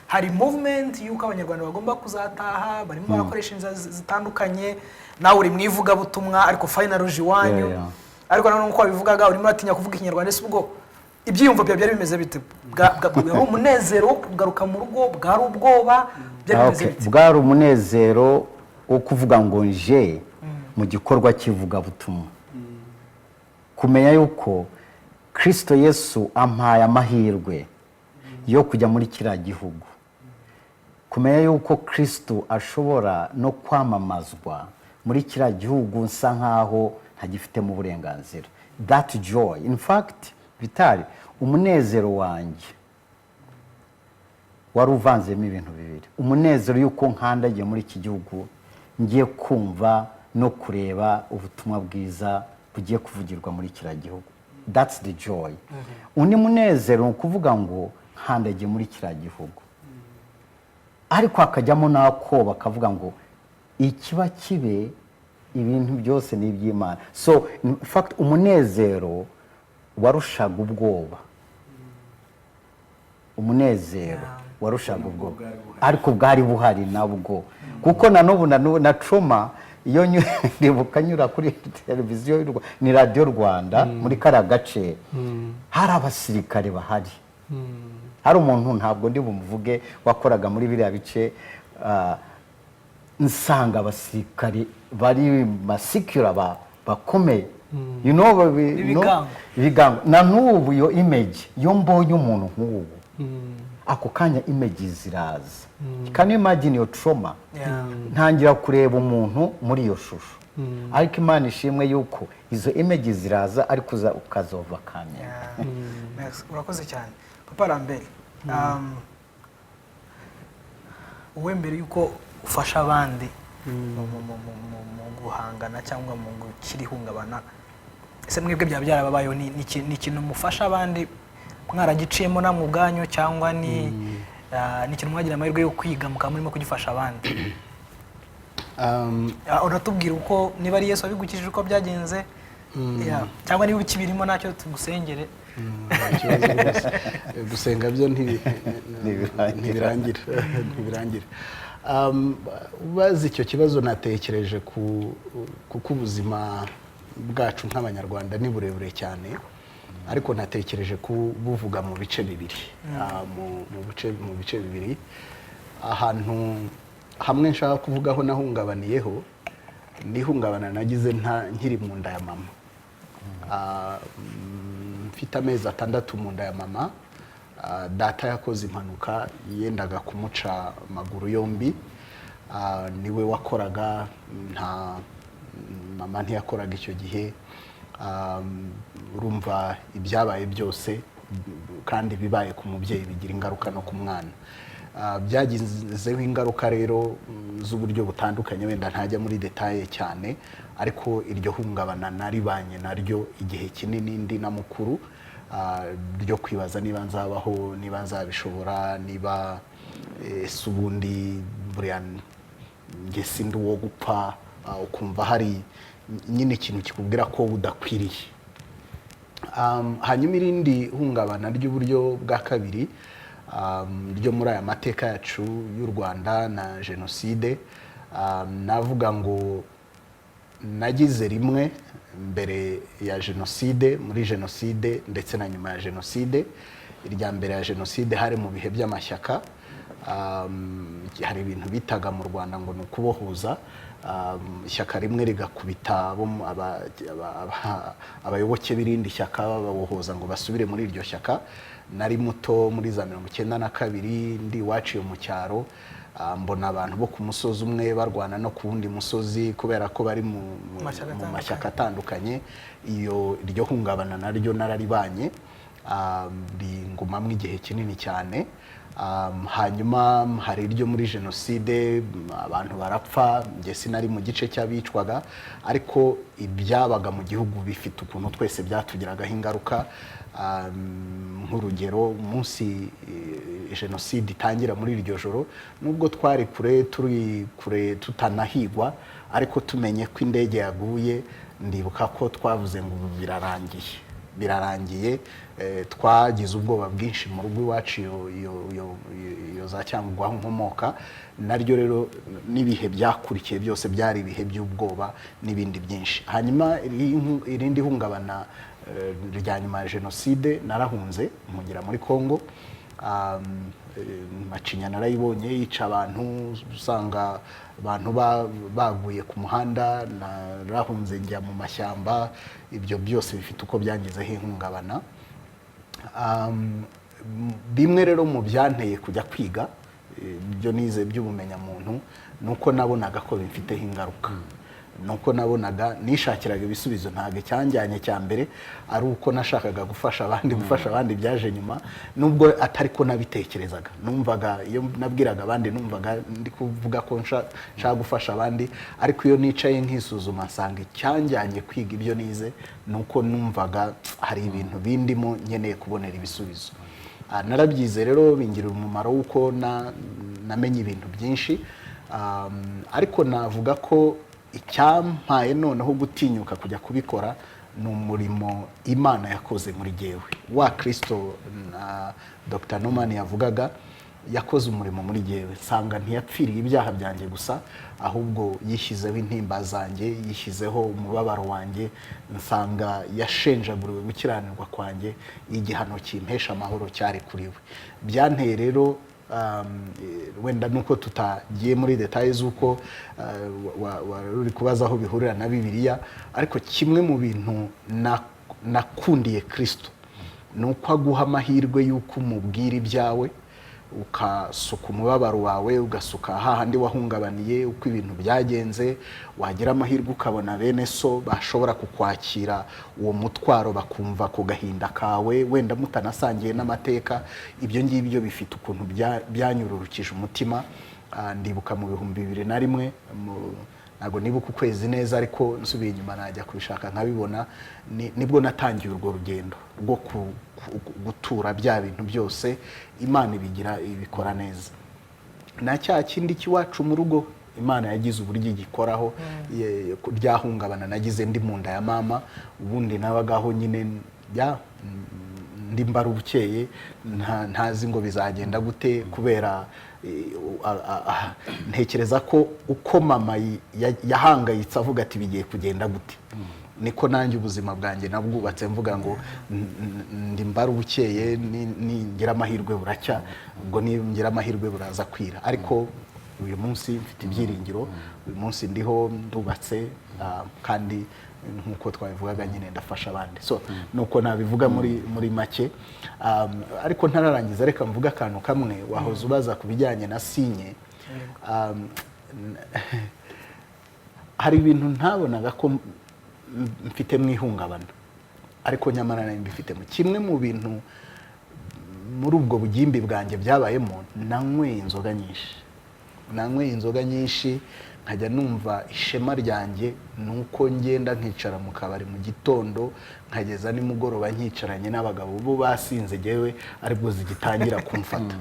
hari movement y'uko Abanyarwanda bagomba kuzataha, barimo barakoresha inzira zitandukanye, nawe uri mu ivugabutumwa, ariko finally uje iwanyu. Ariko nanone nk'uko wabivugaga, urimo uratinya kuvuga Ikinyarwanda. Ese ubwo ibyiyumvo byawe byari bimeze bite? Bwari umunezero wo kugaruka mu rugo, bwari ubwoba, byari bimeze bite? Bwari umunezero wo kuvuga ngo nje mu gikorwa cy'ivugabutumwa, kumenya yuko Kirisito Yesu ampaye amahirwe yo kujya muri kiriya gihugu, kumenya yuko Kirisito ashobora no kwamamazwa muri kiriya gihugu nsa nkaho ntagifitemo uburenganzira. That joy, in fact, bitari umunezero wanjye wari uvanzemo ibintu bibiri: umunezero y'uko nkandagiye muri iki gihugu, ngiye kumva no kureba ubutumwa bwiza bugiye kuvugirwa muri kiriya gihugu, that's the joy. Undi munezero ni ukuvuga ngo nkandagiye muri kiriya gihugu, ariko hakajyamo n'akoba kavuga ngo ikiba kibe, ibintu byose ni iby'Imana. So in fact umunezero warushaga ubwoba, umunezero warushaga ubwoba, ariko bwari buhari nabwo, kuko na n'ubu na n'ubu na trauma iyo ndibuka nyura kuri televiziyo ni Radiyo Rwanda, muri kariya gace hari abasirikare bahari, hari umuntu, ntabwo ndi bumuvuge, wakoraga muri biriya bice, nsanga abasirikare bari masikura bakomeye, Ibigango. Ibigango. Na n'ubu iyo image, iyo mbonye umuntu nk'ubu, ako kanya image ziraza. Can you imagine your trauma? Yeah. Ntangira kureba umuntu muri iyo shusho, ariko Imana ishimwe yuko izo image ziraza, ariko ukazova kamera. Yeah. Merci. Urakoze cyane, Papa Lambert. Wowe mbere yuko ufasha abandi mu guhangana cyangwa mu gukira ihungabana, ese mwebwe byaba byarababayeho? Ni ikintu mufasha abandi mwaragiciyemo namwe ubwanyu, cyangwa ni ikintu mwagira amahirwe yo kwiga mukaba murimo kugifasha abandi? Uratubwira uko, niba ari Yesu wabigukijije, uko byagenze. Yeah. Cyangwa niba ukibirimo ntacyo, tugusengere. Nta kibazo rwose. Gusenga byo Ntibirangira. Ntibirangira. Ubaza icyo kibazo natekereje ku kuko ubuzima bwacu nk'Abanyarwanda ni burebure cyane, ariko natekereje kubuvuga mu bice bibiri. Mu bice bibiri. Ahantu hamwe nshaka kuvugaho nahungabaniyeho ni ihungabana nagize nkiri mu nda ya mama. Mfite amezi 6 mu nda ya mama, data yakoze impanuka yendaga kumuca amaguru yombi. Niwe wakoraga, nta mama ntiyakoraga icyo gihe. Urumva ibyabaye byose, kandi bibaye ku mubyeyi bigira ingaruka no ku mwana. Byagizeho ingaruka rero z'uburyo butandukanye, wenda ntajya muri détails cyane, ariko iryo hungabana naribanye naryo igihe kinini ndi na mukuru, ryo kwibaza niba nzabaho, niba nzabishobora, niba ese ubundi buriya njye sindi uwo gupfa. Ukumva hari nyine ikintu kikubwira ko udakwiriye. Hanyuma irindi hungabana ry'uburyo bwa kabiri, ryo muri aya mateka yacu y'u Rwanda na jenoside, navuga ngo nagize rimwe mbere ya jenoside, muri jenoside ndetse na nyuma ya jenoside. Irya mbere ya jenoside hari mu bihe by'amashyaka. Hari ibintu bitaga mu Rwanda ngo ni ukubohuza. Ishyaka rimwe rigakubita abo mu- aba- aba- aba- abayoboke b'irindi shyaka, bababohoza ngo basubire muri iryo shyaka. Nari muto muri za 92, ndi iwacu iyo mu cyaro. Mbona abantu bo ku musozi umwe barwana no ku wundi musozi kubera ko bari mu Mashyaka mu atandukanye. mashyaka atandukanye. Iyo iryo hungabana naryo nararibanye, ringumamo igihe kinini cyane. Hanyuma hari iryo muri jenoside, abantu barapfa. Njye sinari mu gice cy'abicwaga, ariko ibyabaga mu gihugu bifite ukuntu twese byatugiragaho ingaruka. Nk'urugero, umunsi jenoside itangira, muri iryo joro, nubwo twari kure, turi kure tutanahigwa, ariko tumenye ko indege yaguye, ndibuka ko twavuze ngo ubu birarangiye, birarangiye. Twagize ubwoba bwinshi mu rugo iwacu iyo za Cyangugu aho nkomoka. Naryo rero n'ibihe byakurikiye byose byari ibihe by'ubwoba n'ibindi byinshi. Hanyuma irindi hungabana rya nyuma ya jenoside, narahunze mpungira muri Congo. Macinya narayibonye yica abantu, usanga abantu baguye ku muhanda. Narahunze njya mu mashyamba. Ibyo byose bifite uko byangizeho ihungabana. Bimwe rero mu byanteye kujya kwiga ibyo nize by'ubumenyamuntu ni uko nabonaga ko bimfiteho ingaruka, ni uko nabonaga nishakiraga ibisubizo. Ntabwo icyanjyanye cya mbere ari uko nashakaga gufasha abandi. Gufasha abandi byaje nyuma, nubwo atari ko nabitekerezaga. Numvaga iyo nabwiraga abandi, numvaga ndi kuvuga ko nshaka gufasha abandi, ariko iyo nicaye nkisuzuma nsanga icyanjyanye kwiga ibyo nize ni uko numvaga hari ibintu bindimo nkeneye kubonera ibisubizo. Narabyize rero bingirira umumaro w'uko namenye ibintu byinshi. Ariko navuga ko icyampaye noneho gutinyuka kujya kubikora ni umurimo Imana yakoze muri jyewe, wa Kirisito na Dr Norman yavugaga. Yakoze umurimo muri jyewe, nsanga ntiyapfiriye ibyaha byanjye gusa, ahubwo yishyizeho intimba zanjye, yishyizeho umubabaro wanjye. Nsanga yashenjaguriwe gukiranirwa kwanjye, igihano kimpesha amahoro cyari kuri we. Byanteye rero, wenda nuko tutagiye muri détails z'uko wari uri kubaza aho bihurira na Bibiliya, ariko kimwe mu bintu nakundiye Kirisito ni uko aguha amahirwe y'uko umubwira ibyawe, ukasuka umubabaro wawe, ugasuka hahandi wahungabaniye, uko ibintu byagenze. Wagira amahirwe ukabona bene so bashobora kukwakira uwo mutwaro, bakumva ku gahinda kawe, wenda mutanasangiye n'amateka. Ibyo ngibyo bifite ukuntu byanyururukije umutima. Ndibuka mu 2001, ntabwo nibuka ukwezi neza, ariko nsubiye inyuma najya kubishaka nkabibona, nibwo natangiye urwo rugendo rwo gutura bya bintu byose. Imana ibigira ibikora neza. Na cya kindi cy'iwacu mu rugo, Imana yagize uburyo igikoraho. Ryahungabana nagize ndi mu nda ya mama, ubundi nabagaho nyine ya ndi mbarubukeye, ntazi ngo bizagenda gute, kubera ntekereza ko uko mama yahangayitse avuga ati bigiye kugenda gute. Niko nanjye ubuzima bwanjye nabwubatse, mvuga ngo ndi mbara ubukeye, ningira amahirwe buracya, ubwo ningira amahirwe buraza kwira. Ariko uyu munsi mfite ibyiringiro, uyu munsi ndiho, ndubatse, kandi nk'uko twabivugaga nyine ndafasha abandi. So nuko nabivuga muri make. Ariko ntararangiza, reka mvuge akantu kamwe wahoze ubaza ku bijyanye na signe. Hari ibintu ntabonaga ko mfite mu ihungabana, ariko nyamara nari mbifitemo. Kimwe mu bintu muri ubwo bugimbi bwanjye byabayemo, nanyweye inzoga nyinshi. Nanyweye inzoga nyinshi, nkajya numva ishema ryanjye ni uko ngenda nkicara mu kabari mu gitondo nkageza nimugoroba nkicaranye n'abagabo bo basinze, jyewe aribwo zigitangira kumfata.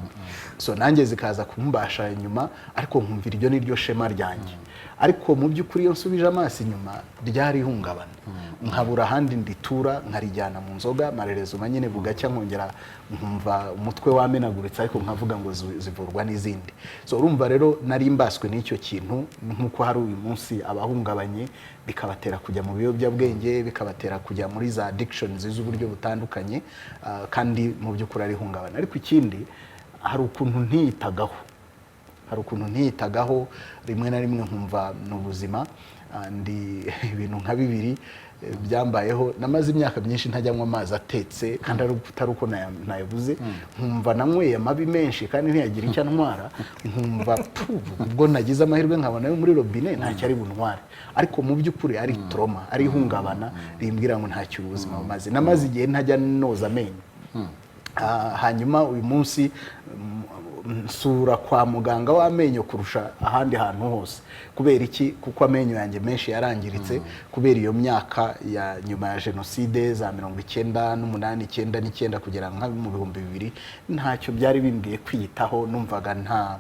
So nanjye zikaza kumbasha inyuma, ariko nkumva iryo ni ryo shema ryanjye. Ariko mu by'ukuri iyo nsubije amaso inyuma, ryari ihungabana, nkabura ahandi nditura, nkarijyana mu nzoga. Marerezuma nyine bugacya nkongera nkumva umutwe wamenaguritse, ariko nkavuga ngo zivurwa n'izindi. So urumva rero nari mbaswe n'icyo kintu, nk'uko hari uyu munsi abahungabanye bikabatera kujya mu biyobyabwenge, bikabatera kujya muri za addictions z'uburyo butandukanye, kandi mu by'ukuri ari ihungabana. Ariko ikindi, hari ukuntu ntiyitagaho, hari ukuntu ntiyitagaho rimwe na rimwe nkumva ni ubuzima. Ndi ibintu nka bibiri byambayeho. Namaze imyaka myinshi ntajyanywa amazi atetse, kandi atari uko nayabuze. Nkumva nanyweye amabi menshi kandi ntiyagira icyo antwara, nkumva pu, ubwo nagize amahirwe nkabona ayo muri robine ntacyo ari buntware. Ariko mu by'ukuri ari trauma, ari ihungabana rimbwira ngo ntacyo ubuzima bumaze. Namaze igihe ntajya noza amenyo. Hanyuma uyu munsi nsura kwa muganga w'amenyo kurusha ahandi hantu hose. Kubera iki? Kuko amenyo yanjye menshi yarangiritse kubera iyo myaka ya nyuma ya jenoside, za 98, 99 kugera nka mu 2000. Ntacyo byari bimbwiye kwiyitaho, numvaga nta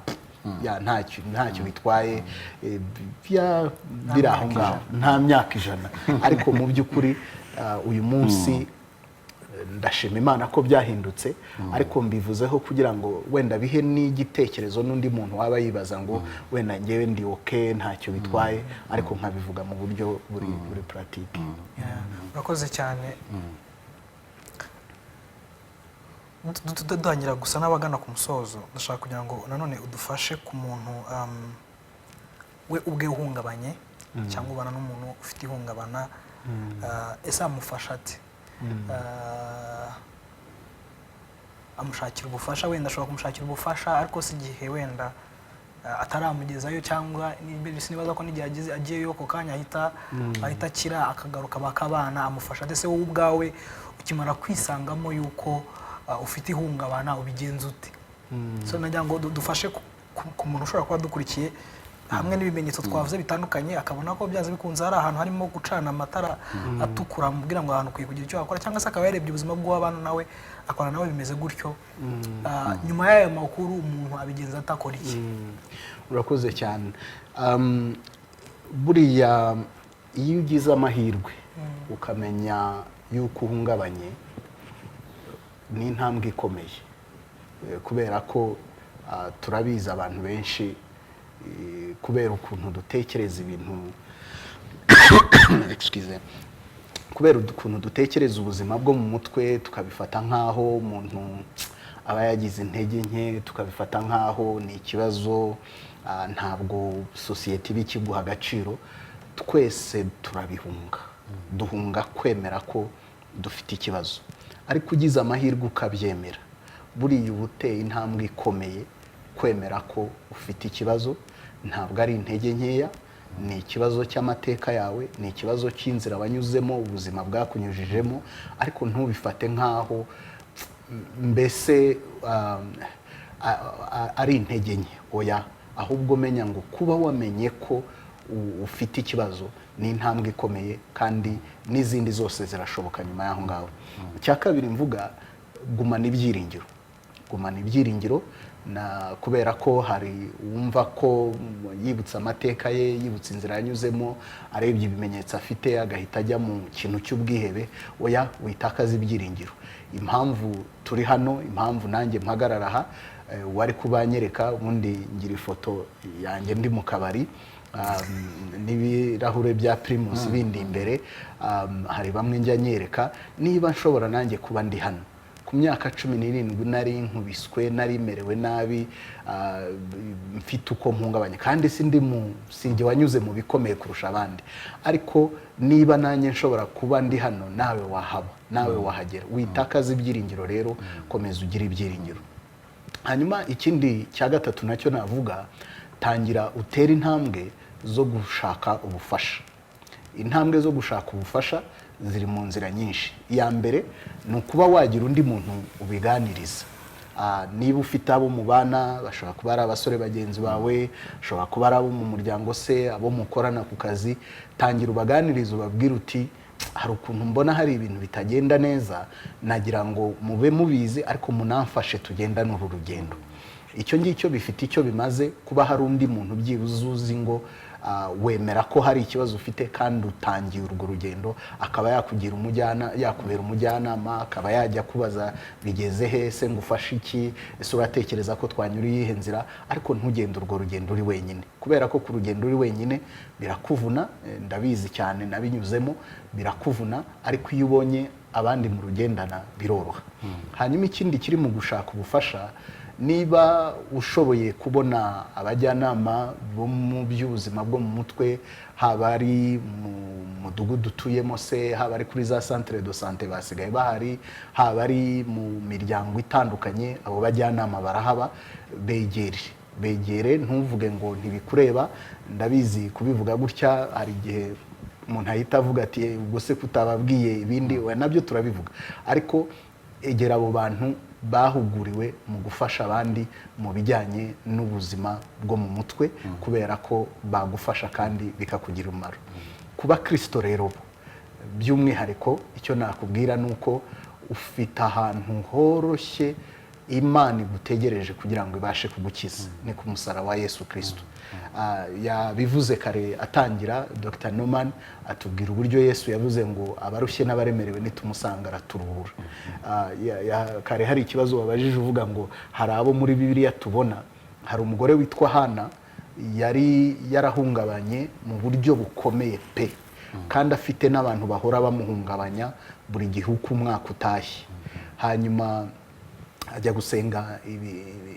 ya ntacyo bitwaye, biri aho ngaho, nta myaka 100. Ariko mu by'ukuri uyu munsi ndashima Imana ko byahindutse. Ariko mbivuzeho kugira ngo wenda bihe n'igitekerezo n'undi muntu waba yibaza ngo wenda ngewe ndi okay, ntacyo bitwaye, ariko nkabivuga mu buryo buri pratique. Yeah, urakoze cyane. Dutangira gusa n'abagana ku musozo, ndashaka kugira ngo nanone udufashe ku muntu we ubwe uhungabanye cyangwa ubana n'umuntu ufite ihungabana. Ese amufasha ate? Amushakira ubufasha, wenda ashobora kumushakira ubufasha, ariko si igihe wenda ataramugezayo, cyangwa sinibaza ko n'igihe agiyeyo ako kanya ahita akira akagaruka bakabana. Amufasha ndetse wowe ubwawe ukimara kwisangamo yuko ufite ihungabana, ubigenza ute? So nagira ngo dufashe ku muntu ushobora kuba dukurikiye hamwe n'ibimenyetso twavuze bitandukanye, akabona ko byanze bikunze hari ahantu harimo gucana amatara atukura, amubwira ngo ahantu ukwiye kugira icyo wakora, cyangwa se akaba yarebye ubuzima bw'uwabana nawe akabona nawe bimeze gutyo. Nyuma y'ayo makuru umuntu abigenza atakora iki? Urakoze cyane. Buriya iyo ugize amahirwe ukamenya yuko uhungabanye, ni intambwe ikomeye. Kubera ko turabizi, abantu benshi, kubera ukuntu dutekereza ibintu, excuse, kubera ukuntu dutekereza ubuzima bwo mu mutwe, tukabifata nk'aho umuntu aba yagize intege nke, tukabifata nk'aho ni ikibazo, ntabwo sosiyete iba ikiguha agaciro. Twese turabihunga, duhunga kwemera ko dufite ikibazo. Ariko ugize amahirwe ukabyemera, buriya uba uteye intambwe ikomeye. Kwemera ko ufite ikibazo ntabwo ari intege nkeya, ni ikibazo cy'amateka yawe, ni ikibazo cy'inzira wanyuzemo, ubuzima bwakunyujijemo, ariko ntubifate nk'aho mbese ari intege nke. Oya, ahubwo menya ngo kuba wamenye ko ufite ikibazo ni intambwe ikomeye, kandi n'izindi zose zirashoboka nyuma y'aho ngaho. Icya kabiri mvuga, gumana ibyiringiro, gumana ibyiringiro. Na kubera ko hari uwumva ko yibutse amateka ye, yibutse inzira yanyuzemo, arebye ibimenyetso afite, agahita ajya mu kintu cy'ubwihebe. Oya, witakaza ibyiringiro. Impamvu turi hano, impamvu nanjye mpagarara aha, wari kubanyereka ubundi ngira ifoto yanjye ndi mu kabari. n'ibirahure bya Primus bindi imbere, hari bamwe njya nyereka niba nshobora nanjye kuba ndi hano ku myaka 17 nari nkubiswe, nari merewe nabi, mfite uko mpungabanye, kandi sindi mu sinjye wanyuze mu bikomeye kurusha abandi. Ariko niba nanjye nshobora kuba ndi hano, nawe wahaba, nawe wahagera. Witakaza ibyiringiro rero, komeza ugire ibyiringiro. Hanyuma ikindi cya gatatu nacyo navuga, tangira utere intambwe zo gushaka ubufasha. Intambwe zo gushaka ubufasha ziri mu nzira nyinshi. Iya mbere ni ukuba wagira undi muntu ubiganiriza. Niba ufite abo mubana, bashobora kuba ari abasore bagenzi bawe, bashobora kuba ari abo mu muryango se, abo mukorana ku kazi, tangira ubaganirize, ubabwire uti: "Hari ukuntu mbona hari ibintu bitagenda neza, nagira ngo mube mubizi, ariko munamfashe tugendane uru rugendo." Icyo ngicyo bifite icyo bimaze, kuba hari undi muntu byibuze uzi ngo wemera ko hari ikibazo ufite kandi utangiye urwo rugendo, akaba yakugira umujyana, yakubera umujyanama, akaba yajya kubaza: "Bigeze he se? Ngo ufashe iki? Ese uratekereza ko twanyura iyihe nzira?" Ariko ntugende urwo rugendo uri wenyine, kubera ko ku rugendo uri wenyine birakuvuna. Ndabizi cyane, nabinyuzemo, birakuvuna. Ariko iyo ubonye abandi mu rugendana biroroha. Hanyuma ikindi kiri mu gushaka ubufasha, niba ushoboye kubona abajyanama bo mu by'ubuzima bwo mu mutwe, haba ari mu mudugudu utuyemo se, haba ari kuri za centre de santé basigaye bahari, haba ari mu miryango itandukanye, abo bajyanama barahaba, begere, begere. Ntuvuge ngo ntibikureba. Ndabizi, kubivuga gutya hari igihe umuntu ahita avuga ati: "Ubwo se kutababwiye ibindi?" Oya, nabyo turabivuga, ariko egera abo bantu bahuguriwe mu gufasha abandi mu bijyanye n'ubuzima bwo mu mutwe, kubera ko bagufasha kandi bikakugira umumaro. Kuba Kirisito rero bo by'umwihariko, icyo nakubwira ni uko ufite ahantu horoshye Imana igutegereje kugira ngo ibashe kugukiza, ni ku musaraba wa Yesu Kirisito. Yabivuze kare atangira, Dr Norman atubwira uburyo Yesu yavuze ngo abarushye n'abaremerewe nitumusanga araturuhura. Kare hari ikibazo wabajije uvuga ngo hari abo muri Bibiliya tubona. Hari umugore witwa Hana, yari yarahungabanye mu buryo bukomeye pe, kandi afite n'abantu bahora bamuhungabanya buri gihe uko umwaka utashye. Hanyuma ajya gusenga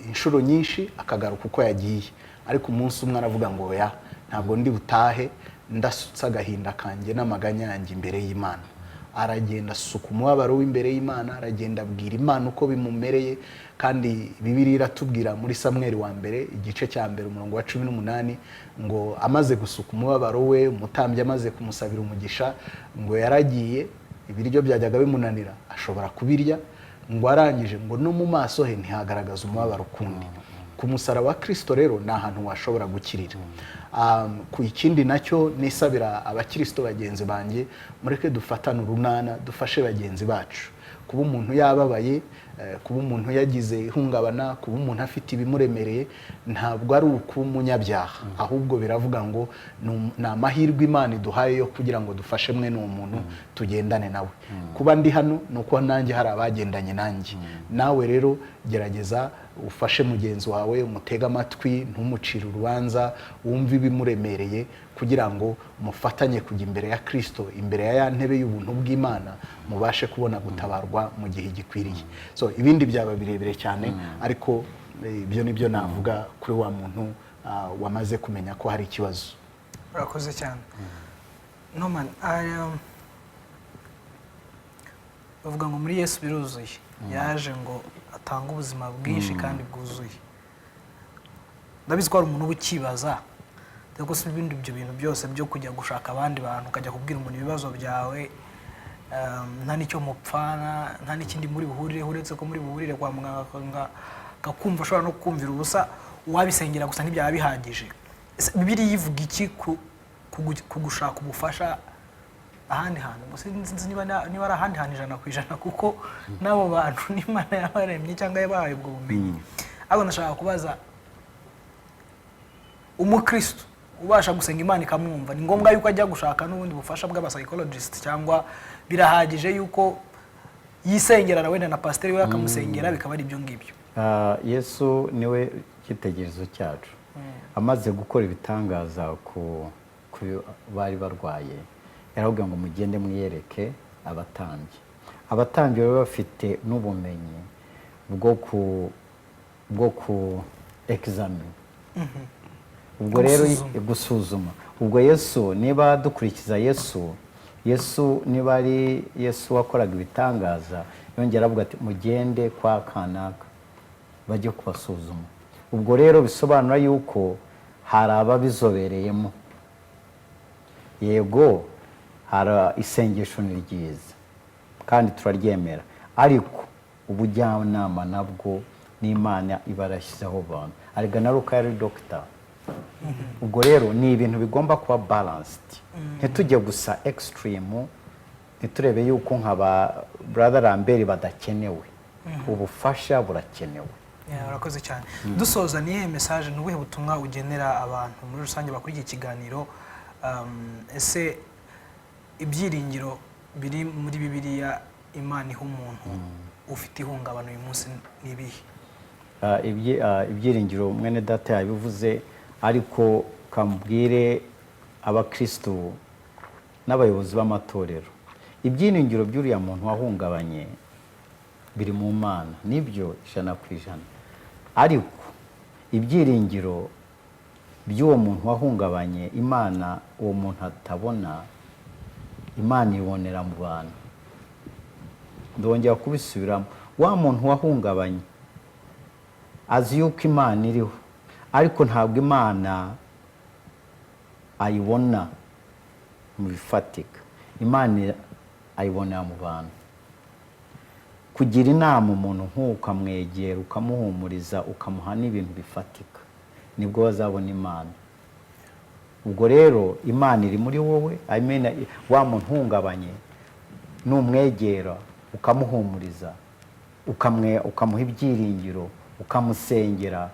inshuro nyinshi, akagaruka uko yagiye. Ariko umunsi umwe aravuga ngo: "Oya, ntabwo ndi butahe ndasutse agahinda kanjye n'amaganya yanjye imbere y'Imana." Aragenda asuka umubabaro w'imbere y'Imana, aragenda abwira Imana uko bimumereye. Kandi Bibiliya iratubwira muri Samweri wa mbere, igice cya mbere, umurongo wa 18, ngo amaze gusuka umubabaro we, umutambyi amaze kumusabira umugisha, ngo yaragiye, ibiryo byajyaga bimunanira ashobora kubirya, ngo arangije ngo no mu maso he ntihagaragaza umubabaro ukundi. Ku musaraba wa Kirisito rero ni ahantu washobora gukirira. Ku ikindi nacyo nisabira abakirisito bagenzi banjye, mureke dufatane urunana, dufashe bagenzi bacu. Kuba umuntu yababaye, kuba umuntu yagize ihungabana, kuba umuntu afite ibimuremereye, ntabwo ari ukuba umunyabyaha, ahubwo biravuga ngo ni amahirwe Imana iduhaye yo kugira ngo dufashe mwene uwo muntu, tugendane nawe. Kuba ndi hano ni uko nanjye hari abagendanye nanjye. Nawe rero gerageza ufashe mugenzi wawe, umutege amatwi, ntumucire urubanza, wumve ibimuremereye, kugira ngo mufatanye kujya imbere ya Kirisito, imbere ya ya ntebe y'ubuntu bw'Imana, mubashe kubona gutabarwa mu gihe gikwiriye. So ibindi byaba birebire cyane, ariko ibyo ni byo navuga kuri wa muntu wamaze kumenya ko hari ikibazo. Urakoze cyane, Norman. Bavuga ngo muri Yesu biruzuye, yaje ngo atange ubuzima bwinshi kandi bwuzuye. Ndabizi ko hari umuntu uba ukibaza ariko si ibindi, ibyo bintu byose byo kujya gushaka abandi bantu, ukajya kubwira umuntu ibibazo byawe, nta n'icyo mupfana, nta n'ikindi muri buhurireho uretse ko muri buhurire kwa muganga, akakumva, ashobora no kumvira ubusa, uwabisengera gusa ntibyaba bihagije. Ese Bibiliya ivuga iki ku gushaka ubufasha ahandi hantu? Gusa sinzi niba ari ahandi hantu 100%, kuko n'abo bantu n'Imana yabaremye cyangwa yabahaye ubwo bumenyi. Ariko ndashaka kubaza umukristo ubasha gusenga Imana ikamwumva, ni ngombwa yuko ajya gushaka n'ubundi bufasha bw'aba psychologist, cyangwa birahagije yuko yisengera wenda na pasiteri we akamusengera, bikaba ari ibyo ngibyo? Yesu niwe cyitegererezo cyacu. Amaze gukora ibitangaza ku bari barwaye, yarababwira ngo: "Mugende mwiyereke abatambyi." Abatambyi bari bafite n'ubumenyi bwo ku examine. Ubwo rero Gusuzuma. Gusuzuma. Ubwo Yesu, niba dukurikiza Yesu, Yesu niba ari Yesu wakoraga ibitangaza, yongera avuga ati: "Mugende kwa kanaka bajye kubasuzuma." Ubwo rero bisobanura yuko hari ababizobereyemo. Yego, hari isengesho, ni ryiza kandi turaryemera, ariko ubujyanama nabwo n'Imana iba yarashyizeho abantu. Arega na Luka yari dogita. Ubwo rero ni ibintu bigomba kuba balanced, ntitujye gusa extreme, ntiturebe yuko nka ba brother Lambert badakenewe. Ubufasha burakenewe. Yeah, urakoze cyane. Dusoza, ni iyihe message, ni ubuhe butumwa ugenera abantu muri rusange bakurikiye ikiganiro? Ese ibyiringiro biri muri Bibiliya Imana iha umuntu ufite ihungabana uyu munsi ni ibihe? Ibyiringiro mwene data yabivuze, ariko kamubwire abakristo n'abayobozi b'amatorero: ibyiringiro by'uriya muntu wahungabanye biri mu Mana, nibyo 100%, ariko ibyiringiro by'uwo muntu wahungabanye, Imana uwo muntu atabona, Imana ibonera mu bantu. Ndongera kubisubiramo: wa muntu wahungabanye azi yuko Imana iriho, ariko ntabwo Imana ayibona mu bifatika. Imana ayibonera mu bantu. Kugira inama umuntu nk'uwo, ukamwegera, ukamuhumuriza, ukamuha n'ibintu bifatika, nibwo bazabona Imana. Ubwo rero Imana iri muri wowe. I mean, wa muntu uhungabanye numwegera, ukamuhumuriza, ukamuha ibyiringiro, ukamusengera,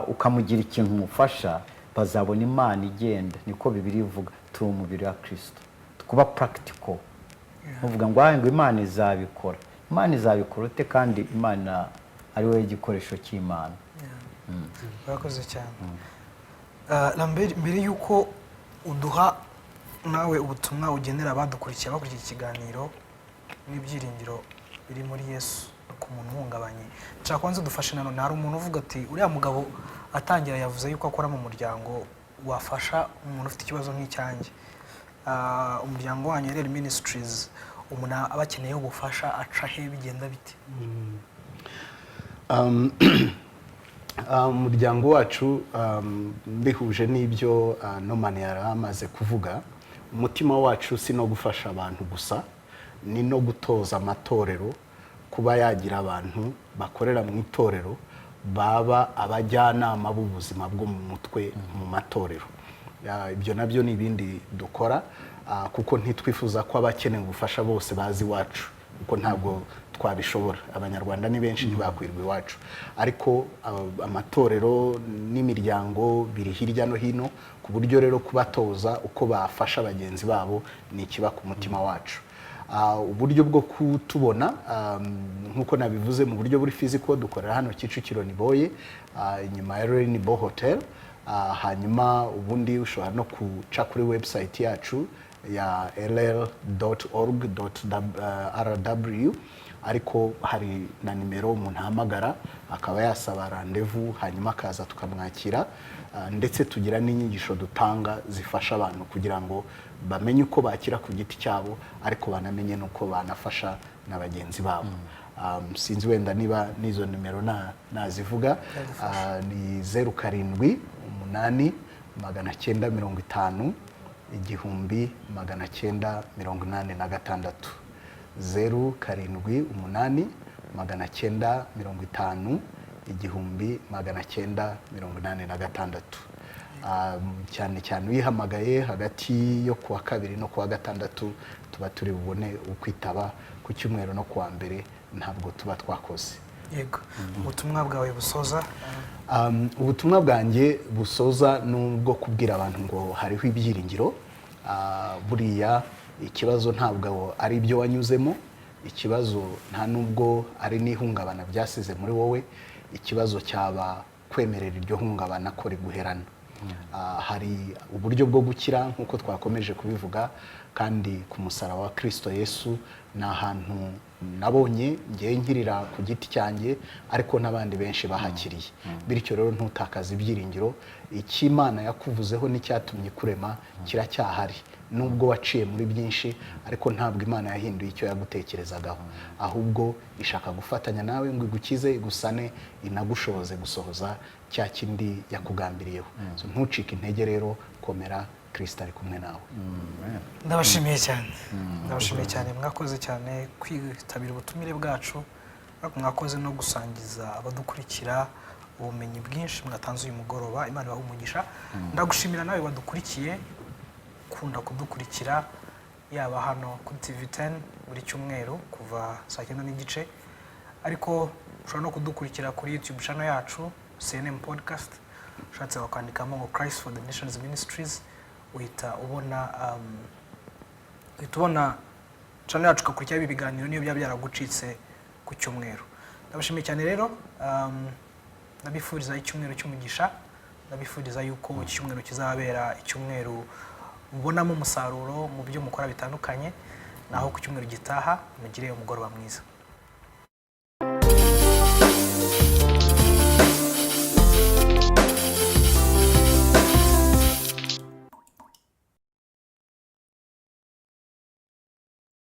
ukamugira ikintu umufasha, bazabona Imana igenda. Niko Bibiliya ivuga, turi umubiri wa Kirisito. Kuba practical, uvuga ngo: "Ah, ngo Imana izabikora." Imana izabikora ute kandi Imana ari wowe igikoresho cy'Imana? Urakoze cyane. Lambert, mbere y'uko uduha nawe ubutumwa ugenera abadukurikiye, bakurikiye ikiganiro, n'ibyiringiro biri muri Yesu ku muntu uhungabanye, nshaka kubanza udufashe nanone. Hari umuntu uvuga ati: "Uriya mugabo atangira yavuze yuko akora mu muryango wafasha umuntu ufite ikibazo nk'icyanjye." Umuryango wanyu LL Ministries, umuntu aba akeneye ubufasha aca he? Bigenda bite? Umuryango wacu, mbihuje n'ibyo Norman yari amaze kuvuga, umutima wacu si no gufasha abantu gusa, ni no gutoza amatorero kuba yagira abantu bakorera mu itorero baba abajyanama b'ubuzima bwo mu mutwe mu matorero. Ibyo nabyo ni ibindi dukora, kuko ntitwifuza ko abakeneye ubufasha bose bazi iwacu, kuko ntabwo twabishobora. Abanyarwanda ni benshi, ntibakwirwa iwacu. Ariko amatorero n'imiryango biri hirya no hino, ku buryo rero kubatoza uko bafasha bagenzi babo ni ikiba ku mutima wacu. Uburyo bwo kutubona, nk'uko nabivuze, mu buryo buri physical dukorera hano Kicukiro Niboye, inyuma ya Rainbow Hotel. Hanyuma ubundi ushobora no guca kuri website yacu ya ll.org.rw, ariko hari na nimero umuntu ahamagara akaba yasaba rendez-vous, hanyuma akaza tukamwakira. Ndetse tugira n'inyigisho dutanga zifasha abantu kugira ngo bamenye uko bakira ku giti cyabo, ariko banamenye n'uko banafasha na bagenzi babo. Sinzi wenda niba n'izo nimero nazivuga. Ni 078 950 1986, 078 950 1986. Cyane cyane uyihamagaye hagati yo kuwa kabiri no kuwa gatandatu tuba turi bubone ukwitaba. Ku cyumweru no kuwa mbere ntabwo tuba twakoze. Yego, ubutumwa bwawe busoza? Ubutumwa bwanjye busoza ni ubwo kubwira abantu ngo hariho ibyiringiro. Buriya ikibazo ntabwo ari ibyo wanyuzemo, ikibazo nta nubwo ari n'ihungabana byasize muri wowe, ikibazo cyaba kwemerera iryo hungabana ko riguherana. Hari uburyo bwo gukira nk'uko twakomeje kubivuga, kandi ku musaraba wa Kristo Yesu ni ahantu nabonye ngewe nkirira ku giti cyanjye, ariko n'abandi benshi bahakiriye. Bityo rero ntutakaze ibyiringiro. Icyo Imana yakuvuzeho n'icyatumye ikurema kiracyahari, nubwo waciye muri byinshi, ariko ntabwo Imana yahinduye icyo yagutekerezagaho. Ahubwo ishaka gufatanya nawe ngo igukize, igusane, inagushoboze gusohoza cya kindi yakugambiriyeho. So, ntucike intege rero, komera, Kirisito ari kumwe nawe. Ndabashimiye cyane, ndabashimiye cyane. Mwakoze cyane kwitabira ubutumire bwacu, ariko mwakoze no gusangiza abadukurikira ubumenyi bwinshi mwatanze uyu mugoroba. Imana ibahe umugisha. Ndagushimira nawe wadukurikiye, ukunda kudukurikira yaba hano kuri TV 10 buri cyumweru kuva saa 9:30, ariko ushobora no kudukurikira kuri YouTube channel yacu CNM Podcast. Ushatse wakandikamo ngo Christ for the Nations Ministries, uhita ubona channel yacu, ugakurikiraho ibi biganiro niyo byaba byaragucitse ku cyumweru. Ndabashimiye cyane rero, ndabifuriza icyumweru cy'umugisha. Ndabifuriza yuko iki cyumweru kizabera icyumweru mubonamo umusaruro mu byo mukora bitandukanye. Naho ku cyumweru gitaha, mugire umugoroba mwiza.